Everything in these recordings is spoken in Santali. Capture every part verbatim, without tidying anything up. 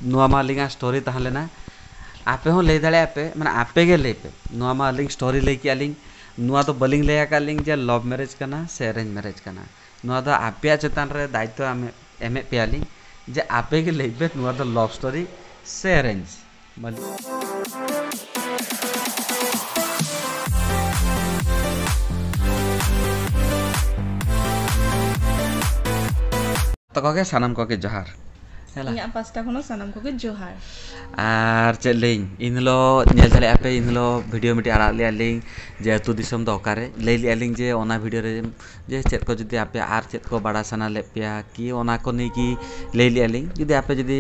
ᱱᱚᱣᱟ ᱢᱟ ᱟᱹᱞᱤᱧᱟᱜ ᱥᱴᱳᱨᱤ ᱛᱟᱦᱮᱸ ᱞᱮᱱᱟ᱾ ᱟᱯᱮ ᱦᱚᱸ ᱞᱟᱹᱭ ᱫᱟᱲᱮᱭᱟᱜᱼᱟ ᱯᱮ, ᱢᱟᱱᱮ ᱟᱯᱮ ᱜᱮ ᱞᱟᱹᱭ ᱯᱮ, ᱱᱚᱣᱟ ᱢᱟ ᱟᱹᱞᱤᱧ ᱥᱴᱳᱨᱤ ᱞᱟᱹᱭ ᱠᱮᱜᱼᱟ ᱞᱤᱧ, ᱱᱚᱣᱟ ᱫᱚ ᱵᱟᱹᱞᱤᱧ ᱞᱟᱹᱭ ᱟᱠᱟᱫ ᱞᱤᱧ ᱡᱮ ᱞᱚᱵᱷ ᱢᱮᱨᱮᱡᱽ ᱠᱟᱱᱟ ᱥᱮ ᱮᱨᱮᱧᱡᱽ ᱢᱮᱨᱮᱡᱽ ᱠᱟᱱᱟ᱾ ᱱᱚᱣᱟ ᱫᱚ ᱟᱯᱮᱭᱟᱜ ᱪᱮᱛᱟᱱ ᱨᱮ ᱫᱟᱭᱤᱛᱛᱚ ᱮᱢ, ᱮᱢᱮᱫ ᱯᱮᱭᱟ ᱞᱤᱧ ᱡᱮ ᱟᱯᱮ ᱜᱮ ᱞᱟᱹᱭ ᱯᱮ ᱱᱚᱣᱟ ᱫᱚ ᱞᱚᱵᱷ ᱥᱴᱳᱨᱤ ᱥᱮ ᱮᱨᱮᱧᱡᱽ᱾ ᱢᱟᱹᱞᱤᱠ᱾ ᱛᱟᱠᱚ ᱜᱮ ᱥᱟᱱᱟᱢ ᱠᱚᱜᱮ ᱡᱚᱦᱟᱨ᱾ ᱦᱮᱞᱟ᱾ ᱤᱧᱟᱹᱜ ᱯᱟᱥᱴᱟ ᱠᱷᱚᱱ ᱦᱚᱸ ᱥᱟᱱᱟᱢ ᱠᱚᱜᱮ ᱡᱚᱦᱟᱨ᱾ ᱟᱨ ᱪᱮᱫ ᱞᱟᱹᱭᱟᱹᱧ, ᱤᱱ ᱦᱤᱞᱳᱜ ᱧᱮᱞ ᱫᱟᱲᱮᱭᱟᱜᱼᱟ ᱯᱮ, ᱤᱱ ᱦᱤᱞᱳᱜ ᱵᱷᱤᱰᱤᱭᱳ ᱢᱤᱫᱴᱤᱡ ᱟᱲᱟᱜ ᱞᱮᱜᱼᱟ ᱞᱤᱧ ᱡᱮ ᱟᱹᱛᱩ ᱫᱤᱥᱚᱢ ᱫᱚ ᱚᱠᱟᱨᱮ᱾ ᱞᱟᱹᱭ ᱞᱮᱜᱼᱟ ᱞᱤᱧ ᱡᱮ ᱚᱱᱟ ᱵᱷᱤᱰᱤᱭᱳ ᱨᱮ ᱡᱮ ᱪᱮᱫ ᱠᱚ ᱡᱩᱫᱤ ᱟᱯᱮ ᱟᱨ ᱪᱮᱫ ᱠᱚ ᱵᱟᱲᱟᱭ ᱥᱟᱱᱟ ᱞᱮᱫ ᱯᱮᱭᱟ ᱠᱤ, ᱚᱱᱟ ᱠᱚ ᱱᱤᱭᱮ ᱠᱤ ᱞᱟᱹᱭ ᱞᱮᱜᱼᱟ ᱞᱤᱧ᱾ ᱡᱩᱫᱤ ᱟᱯᱮ ᱡᱩᱫᱤ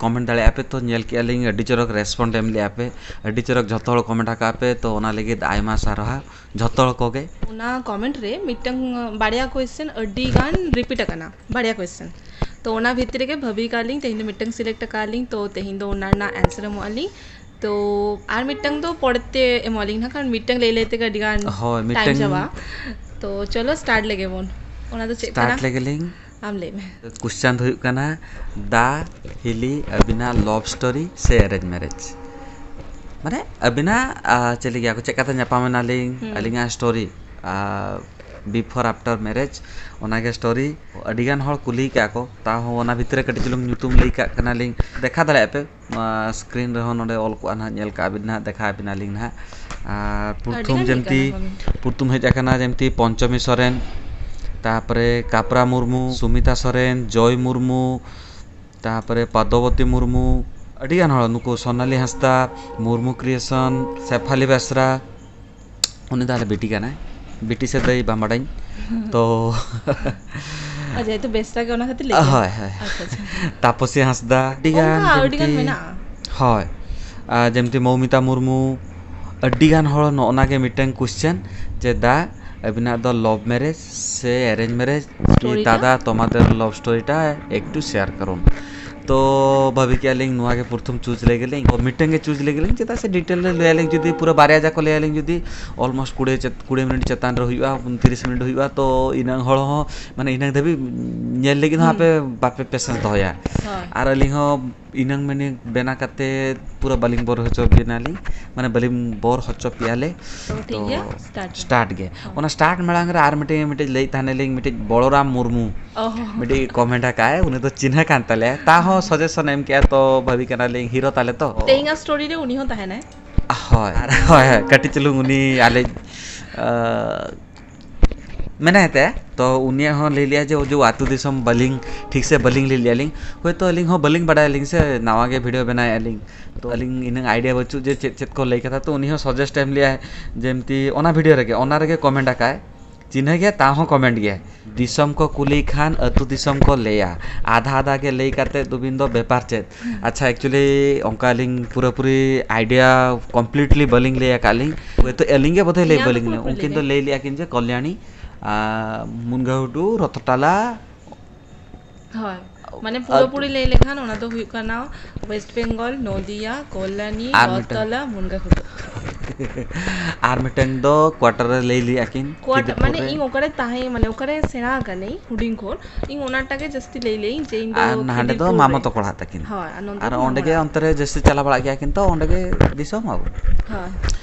ᱠᱚᱢᱮᱱᱴ ᱫᱟᱲᱮᱭᱟᱜᱼᱟ ᱯᱮ ᱛᱚ ᱧᱮᱞ ᱠᱮᱜᱼᱟ ᱞᱤᱧ ᱟᱹᱰᱤ ᱪᱚᱨᱚᱠ ᱨᱮᱥᱯᱚᱱᱰ ᱮᱢ ᱞᱮᱜᱼᱟ ᱯᱮ, ᱟᱹᱰᱤ ᱪᱚᱨᱚᱠ ᱡᱷᱚᱛᱚ ᱦᱚᱲ ᱠᱚᱢᱮᱱᱴ ᱟᱠᱟᱫ ᱯᱮ, ᱛᱚ ᱚᱱᱟ ᱞᱟᱹᱜᱤᱫ ᱟᱭᱢᱟ ᱥᱟᱨᱦᱟᱣ ᱡᱷᱚᱛᱚ ᱦᱚᱲ ᱠᱚᱜᱮ᱾ ᱚᱱᱟ ᱠᱚᱢᱮᱱᱴ ᱨᱮ ᱢᱤᱫᱴᱟᱝ ᱵᱟᱨᱭᱟ ᱠᱚᱭᱮᱥᱪᱮᱱ ᱟᱹᱰᱤ ᱜᱟᱱ ᱨᱤᱯᱤᱴ ᱟᱠᱟᱱᱟ, ᱵᱟᱨᱭᱟ ᱠᱚᱭᱮᱥᱪᱮᱱ᱾ ᱛᱚ ᱚᱱᱟ ᱵᱷᱤᱛᱨᱤ ᱨᱮᱜᱮ ᱵᱷᱟᱹᱵᱤ ᱟᱠᱟᱫ ᱞᱤᱧ ᱛᱮᱦᱮᱧ ᱫᱚ ᱢᱤᱫᱴᱟᱝ ᱥᱤᱞᱮᱠᱴ ᱟᱠᱟᱫ ᱞᱤᱧ, ᱛᱚ ᱛᱮᱦᱮᱧ ᱫᱚ ᱚᱱᱟ ᱨᱮᱱᱟᱜ ᱟᱱᱥᱟᱨ ᱮᱢᱚᱜ ᱟᱹᱞᱤᱧ᱾ ᱛᱚ ᱟᱨ ᱢᱤᱫᱴᱟᱝ ᱫᱚ ᱯᱚᱨᱮᱛᱮ ᱮᱢᱚᱜ ᱟᱹᱞᱤᱧ ᱱᱟᱦᱟᱜ, ᱠᱟᱨᱚᱱ ᱢᱤᱫᱴᱟᱝ ᱞᱟᱹᱭ ᱞᱟᱹᱭ ᱛᱮᱜᱮ ᱟᱹᱰᱤ ᱜᱟᱱ ᱦᱳᱭ, ᱴᱟᱭᱤᱢ ᱢᱤᱫᱴᱟᱝ ᱪᱟᱵᱟᱜᱼᱟ᱾ ᱛᱚ ᱪᱚᱞᱚ ᱥᱴᱟᱨᱴ ᱞᱮᱜᱮ ᱵᱚᱱ᱾ ᱚᱱᱟ ᱫᱚ ᱪᱮᱫ ᱠᱟᱱᱟ? ᱥᱴᱟᱨᱴ ᱞᱮᱜᱮ ᱞᱤᱧ᱾ ᱟᱢ ᱞᱟᱹᱭ ᱢᱮ᱾ ᱠᱚᱥᱪᱟᱱ ᱫᱚ ᱦᱩᱭᱩᱜ ᱠᱟᱱᱟ, ᱫᱟ ᱦᱤᱞᱤ ᱟᱹᱵᱤᱱᱟᱜ ᱞᱚᱵᱷ ᱥᱴᱳᱨᱤ ᱥᱮ ᱮᱨᱮᱧᱡᱽ ᱢᱮᱨᱮᱡᱽ? ᱢᱟᱱᱮ ᱟᱹᱵᱤᱱᱟᱜ, ᱟ, ᱪᱮᱫ ᱞᱟᱹᱜᱤᱫ ᱟᱠᱚ, ᱪᱮᱫ ᱠᱟᱛᱮ ᱧᱟᱯᱟᱢ ᱮᱱᱟᱞᱤᱧ, ᱦᱩᱸ᱾ ᱟᱹᱞᱤᱧᱟᱜ ᱥᱴᱳᱨᱤ, ᱟ, ᱵᱤᱯᱷᱳᱨ ᱟᱯᱷᱴᱟᱨ ᱢᱮᱨᱮᱡᱽ, ᱚᱱᱟᱜᱮ ᱥᱴᱳᱨᱤ᱾ ᱟᱹᱰᱤᱜᱟᱱ ᱦᱚᱲ ᱠᱩᱞᱤ ᱠᱟᱜᱼᱟ ᱠᱚ, ᱛᱟᱣ ᱦᱚᱸ ᱚᱱᱟ ᱵᱷᱤᱛᱨᱤ ᱨᱮ ᱠᱟᱹᱴᱤᱡ ᱪᱩᱞᱩᱝ ᱧᱩᱛᱩᱢ ᱞᱟᱹᱭ ᱠᱟᱜ ᱠᱟᱱᱟᱞᱤᱧ, ᱫᱮᱠᱷᱟ ᱫᱟᱲᱮᱭᱟᱜᱼᱟ ᱯᱮ᱾ ᱱᱚᱣᱟ ᱥᱠᱨᱤᱱ ᱨᱮᱦᱚᱸ ᱱᱚᱰᱮ ᱚᱞ ᱠᱚᱜᱼᱟ ᱱᱟᱦᱟᱜ, ᱧᱮᱞ ᱠᱟᱜ ᱵᱤᱱ ᱱᱟᱦᱟᱜ, ᱫᱮᱠᱷᱟᱣ ᱟᱵᱤᱱᱟᱞᱤᱧ ᱱᱟᱦᱟᱜ᱾ ᱟᱨ ᱯᱨᱚᱛᱷᱚᱢ ᱟᱹᱰᱤᱜᱟᱱ ᱦᱮᱡ ᱡᱮᱢᱛᱤ ᱠᱟᱱᱟ ᱠᱚ᱾ ᱯᱨᱚᱛᱷᱚᱢ ᱦᱮᱡ ᱟᱠᱟᱱᱟ ᱡᱮᱢᱛᱤ ᱯᱚᱧᱪᱚᱢᱤ ᱥᱚᱨᱮᱱ, ᱛᱟᱨᱯᱚᱨᱮ ᱠᱟᱯᱨᱟ ᱢᱩᱨᱢᱩ, ᱥᱩᱢᱤᱛᱟ ᱥᱚᱨᱮᱱ, ᱡᱚᱭ ᱢᱩᱨᱢᱩ, ᱛᱟᱨᱯᱚᱨᱮ ᱯᱟᱫᱚᱵᱚᱛᱤ ᱢᱩᱨᱢᱩ, ᱟᱹᱰᱤᱜᱟᱱ ᱦᱚᱲ, ᱱᱩᱠᱩ ᱥᱚᱱᱟᱞᱤ ᱦᱟᱸᱥᱫᱟ, ᱢᱩᱨᱢᱩ ᱠᱨᱤᱭᱮᱥᱚᱱ, ᱥᱮᱯᱷᱟᱞᱤ ᱵᱮᱥᱨᱟ, ᱩᱱᱤ ᱫᱚ ᱟᱞᱮ ᱵᱤᱴᱤ ᱠᱟᱱᱟᱭ, ᱵᱤᱴᱤ ᱥᱮ ᱫᱟᱹᱭ ᱵᱟᱢ ᱵᱟᱰᱟᱭ᱾ ᱛᱚ ᱚ, ᱡᱮᱦᱮᱛᱩ ᱵᱮᱥᱨᱟ ᱜᱮ, ᱚᱱᱟ ᱠᱷᱟᱹᱛᱤᱨ ᱞᱟᱹᱭ ᱠᱮᱫᱟ᱾ ᱦᱳᱭ, ᱦᱳᱭ᱾ ᱟᱪᱪᱷᱟ, ᱟᱪᱪᱷᱟ᱾ ᱛᱟᱯᱚᱥᱤ ᱦᱟᱸᱥᱫᱟ, ᱟᱹᱰᱤ ᱜᱟᱱ ᱚᱱᱠᱟ ᱟᱹᱰᱤ ᱜᱟᱱ ᱡᱮᱢᱛᱤ ᱢᱮᱱᱟᱜᱼᱟ᱾ ᱦᱳᱭ᱾ ᱟᱨ ᱡᱮᱢᱛᱤ ᱢᱳᱣᱢᱤᱛᱟ ᱢᱩᱨᱢᱩ, ᱟᱹᱰᱤ ᱜᱟᱱ ᱦᱚᱲ ᱱᱚᱜᱼᱚ ᱱᱟ ᱜᱮ ᱢᱤᱫᱴᱟᱝ ᱠᱚᱥᱪᱮᱱ ᱡᱮ, ᱫᱟ, ᱟᱹᱵᱤᱱᱟᱜ ᱫᱚ ᱞᱚᱵᱷ ᱢᱮᱨᱮᱡᱽ ᱥᱮ ᱮᱨᱮᱧᱡᱽ ᱢᱮᱨᱮᱡᱽ? ᱥᱴᱳᱨᱤᱴᱟ? ᱫᱟᱫᱟ, তোমাদের ᱞᱚᱵᱷ ᱥᱴᱳᱨᱤᱴᱟ ᱮᱠᱴᱩ শেয়ার করুন। ᱛᱚ ᱵᱷᱟᱵᱤ ᱠᱮᱜᱼᱟ ᱞᱤᱧ ᱱᱚᱣᱟ ᱜᱮ ᱯᱨᱚᱛᱷᱚᱢ ᱪᱩᱡᱽ ᱞᱮᱜᱮ ᱞᱤᱧ, ᱢᱤᱫᱴᱟᱝ ᱜᱮ ᱪᱩᱡᱽ ᱞᱮᱜᱮ ᱞᱤᱧ, ᱪᱮᱫᱟᱜ ᱥᱮ ᱰᱤᱴᱮᱞ ᱨᱮ ᱞᱟᱹᱭ ᱟᱹᱞᱤᱧ ᱡᱩᱫᱤ ᱯᱩᱨᱟᱹ ᱵᱟᱨᱭᱟ ᱡᱟᱠᱚ ᱞᱟᱹᱭ ᱟᱹᱞᱤᱧ ᱡᱩᱫᱤ almost ᱠᱩᱲᱤ ᱪᱮᱛ-, ᱠᱩᱲᱤ ᱢᱤᱱᱤᱴ ᱪᱮᱛᱟᱱ ᱨᱮ ᱦᱩᱭᱩᱜᱼᱟ, ᱛᱤᱨᱤᱥ ᱢᱤᱱᱤᱴ ᱦᱩᱭᱩᱜᱼᱟ, ᱛᱚ ᱤᱱᱟᱹᱝ ᱦᱚᱲ ᱦᱚᱸ ᱢᱟᱱᱮ ᱤᱱᱟᱹᱝ ᱫᱷᱟᱹᱵᱤᱡ ᱧᱮᱞ ᱞᱟᱹᱜᱤᱫ ᱦᱚᱸ ᱦᱩᱸ᱾ ᱟᱯᱮ ᱵᱟᱯᱮ ᱯᱮᱥᱮᱱᱥ ᱫᱚᱦᱚᱭᱟ᱾ ᱦᱳᱭ᱾ ᱟᱨ ᱟᱹᱞᱤᱧ ᱦᱚᱸ ᱤᱱᱟᱹᱝ ᱢᱤᱱᱤᱴ ᱵᱮᱱᱟ ᱠᱟᱛᱮ ᱯᱩᱨᱟᱹ ᱵᱟᱹᱞᱤᱧ ᱵᱳᱨ ᱦᱚᱪᱚ ᱵᱮᱱᱟᱞᱤᱧ, ᱢᱟᱱᱮ ᱵᱟᱹᱞᱤᱧ ᱵᱳᱨ ᱦᱚᱪᱚ ᱯᱮᱭᱟᱞᱮ᱾ ᱛᱚ ᱴᱷᱤᱠ ᱛᱚ ᱜᱮᱭᱟ, start ᱢᱮ᱾ ᱥᱴᱟᱨᱴ ᱜᱮ᱾ ᱦᱳᱭ᱾ ᱚᱱᱟ ᱥᱴᱟᱨᱴ ᱢᱟᱲᱟᱝ ᱨᱮ ᱟᱨ ᱢᱤᱫᱴᱮᱡ, ᱢᱤᱫᱴᱮᱡ ᱞᱟᱹᱭᱮᱫ ᱛᱟᱦᱮᱱᱟᱞᱤᱧ, ᱢᱤᱫᱴᱮᱡ ᱵᱚᱲᱚᱨᱟᱢ ᱢᱩᱨᱢᱩ ᱚ ᱦᱚᱸ᱾ ᱢᱤᱫᱴᱤᱡ ᱠᱚᱢᱮᱱᱴ ᱟᱠᱟᱫᱼᱟᱭ, ᱩᱱᱤ ᱫᱚ ᱪᱤᱱᱦᱟᱹ ᱠᱟᱱ ᱛᱟᱞᱮᱭᱟ, ᱛᱟᱦᱚᱸ ᱥᱟᱡᱮᱥᱚᱱ ᱮᱢ ᱠᱮᱜᱼᱟ, ᱛᱚ ᱵᱷᱟᱹᱵᱤ ᱠᱟᱱᱟᱞᱤᱧ ᱦᱤᱨᱳ ᱛᱟᱞᱮ ᱛᱚ᱾ ᱛᱮᱦᱮᱧᱟᱜ ᱥᱴᱳᱨᱤ ᱨᱮ ᱩᱱᱤ ᱦᱚᱸ ᱛᱟᱦᱮᱱᱟᱭ᱾ ᱦᱳᱭ, ᱟᱨ ᱦᱳᱭ, ᱦᱳᱭ, ᱠᱟᱹᱴᱤᱡ ᱪᱩᱞᱩᱝ ᱩᱱᱤ ᱟᱞᱮ, ᱟᱸ, ᱢᱮᱱᱟᱭ ᱛᱟᱭᱟ, ᱛᱚ ᱩᱱᱤᱭᱟᱜ ᱦᱚᱸ ᱞᱟᱹᱭ ᱞᱮᱜᱼᱟ ᱡᱮ ᱚᱡᱚ ᱟᱹᱛᱩ ᱫᱤᱥᱚᱢ ᱵᱟᱹᱞᱤᱧ, ᱴᱷᱤᱠ ᱥᱮ ᱵᱟᱹᱞᱤᱧ ᱞᱟᱹᱭ ᱞᱮᱜᱼᱟ ᱞᱤᱧ, ᱦᱳᱭᱛᱳ ᱟᱹᱞᱤᱧ ᱦᱚᱸ ᱵᱟᱹᱞᱤᱧ ᱵᱟᱰᱟᱭᱟᱞᱤᱧ ᱥᱮ, ᱱᱟᱣᱟ ᱜᱮ ᱵᱷᱤᱰᱤᱭᱳ ᱵᱮᱱᱟᱣᱮᱫᱼᱟ ᱞᱤᱧ, ᱛᱚ ᱟᱹᱞᱤᱧ ᱤᱱᱟᱹᱝ ᱟᱭᱰᱤᱭᱟ ᱵᱟᱹᱪᱩᱜ ᱡᱮ ᱪᱮᱫ ᱪᱮᱫ ᱠᱚ ᱞᱟᱹᱭ ᱠᱟᱫᱟ, ᱛᱚ ᱩᱱᱤ ᱦᱚᱸ ᱥᱟᱡᱮᱥᱴ ᱮᱢ ᱞᱮᱜᱼᱟᱭ, ᱡᱮᱢᱛᱤ ᱚᱱᱟ ᱵᱷᱤᱰᱤᱭᱳ ᱨᱮᱜᱮ, ᱚᱱᱟ ᱨᱮᱜᱮ ᱠᱚᱢᱮᱱᱴ ᱟᱠᱟᱫᱼᱟᱭ, ᱪᱤᱱᱦᱟᱹ ᱜᱮ ᱛᱟᱣ ᱦᱚᱸ ᱠᱚᱢᱮᱱᱴ ᱜᱮ᱾ ᱫᱤᱥᱚᱢ ᱠᱚ ᱠᱩᱞᱤ ᱠᱷᱟᱱ ᱟᱹᱛᱩ ᱫᱤᱥᱚᱢ ᱠᱚ ᱞᱟᱹᱭᱟ, ᱟᱫᱷᱟ ᱟᱫᱷᱟ ᱜᱮ ᱞᱟᱹᱭ ᱠᱟᱛᱮ ᱫᱩᱵᱤᱱ ᱫᱚ ᱵᱮᱯᱟᱨ ᱪᱮᱫ? ᱦᱩᱸ᱾ ᱟᱪᱪᱷᱟ, actually ᱚᱱᱠᱟ ᱟᱹᱞᱤᱧ ᱯᱩᱨᱟᱹᱯᱩᱨᱤ ᱟᱭᱰᱤᱭᱟ ᱠᱚᱢᱯᱞᱤᱴᱞᱤ ᱵᱟᱹᱞᱤᱧ ᱞᱟᱹᱭ ᱟᱠᱟᱫ ᱞᱤᱧ, ᱦᱳᱭᱛᱳ ᱟᱹᱞᱤᱧ ᱜᱮ ᱵᱳᱫᱷᱚᱭ ᱞᱟᱹᱭ ᱢᱮᱭᱟᱝ ᱵᱟᱹᱞᱤᱧ ᱠᱚ ᱞᱟᱹᱭ, ᱠᱩᱞᱤ ᱩᱱᱠᱤᱱ ᱫᱚ ᱞᱮᱫ᱾ ᱞᱟᱹᱭ ᱞᱮᱜᱼᱟ ᱠᱤᱱ ᱡᱮ ᱠᱚᱞᱭᱟᱬᱤ, ᱟᱨ ᱢᱩᱱᱜᱟᱹᱦᱩᱰᱩ, ᱨᱚᱛᱚᱴᱟᱞᱟ᱾ ᱦᱳᱭ, ᱢᱟᱱᱮ ᱟᱨ ᱯᱩᱨᱟᱹᱯᱩᱨᱤ ᱞᱟᱹᱭ ᱞᱮᱠᱷᱟᱱ ᱚᱱᱟ ᱫᱚ ᱦᱩᱭᱩᱜ ᱠᱟᱱᱟ ᱳᱭᱮᱥᱴ ᱵᱮᱝᱜᱚᱞ, ᱱᱚᱫᱤᱭᱟ, ᱠᱚᱞᱭᱟᱱᱤ, ᱟᱨ ᱢᱤᱫᱴᱟᱝ᱾ ᱨᱚᱛᱚᱞᱟ, ᱢᱩᱱᱜᱟᱹᱦᱩᱴᱩ᱾ ᱟᱨ ᱢᱤᱫᱴᱟᱝ ᱫᱚ ᱠᱣᱟᱴᱟᱨ ᱨᱮ ᱞᱟᱹᱭ ᱞᱮᱜᱼᱟ ᱠᱤᱱ, ᱠᱣᱟᱴᱟᱨ, ᱠᱷᱤᱫᱤᱨᱯᱩᱨ ᱢᱟᱱᱮ ᱨᱮ᱾ ᱤᱧ ᱚᱠᱟᱨᱮ ᱛᱟᱦᱮᱸ, ᱢᱟᱱᱮ ᱚᱠᱟᱨᱮ ᱥᱮᱬᱟ ᱟᱠᱟᱱᱟᱹᱧ ᱦᱩᱰᱤᱧ ᱠᱷᱚᱱ, ᱤᱧ ᱚᱱᱟᱴᱟᱜ ᱜᱮ ᱡᱟᱹᱥᱛᱤ ᱞᱟᱹᱭ ᱞᱮᱜᱼᱤᱧ ᱡᱮ ᱤᱧ ᱫᱚ ᱟᱨ ᱱᱟᱦᱟᱸᱰᱮ ᱫᱚ ᱠᱷᱤᱫᱤᱨᱯᱩᱨ ᱢᱟᱢᱚ ᱨᱮ᱾ ᱛᱟᱠᱚ ᱚᱲᱟᱜ ᱛᱟᱹᱠᱤᱱ᱾ ᱦᱳᱭ, ᱟᱨ ᱱᱚᱱᱛᱮ ᱟᱨ ᱫᱚ ᱚᱸᱰᱮ ᱢᱟᱢᱚ ᱜᱮ ᱚᱲᱟᱜ᱾ ᱚᱱᱛᱮ ᱨᱮ ᱡᱟᱹᱥᱛᱤ ᱪᱟᱞᱟᱣ ᱵᱟᱲᱟᱜ ᱜᱮᱭᱟ ᱠᱤᱱ, ᱛᱚ ᱚᱸᱰᱮ ᱜᱮ ᱫᱤᱥᱚᱢ ᱟᱵᱚ᱾ ᱦᱳᱭ᱾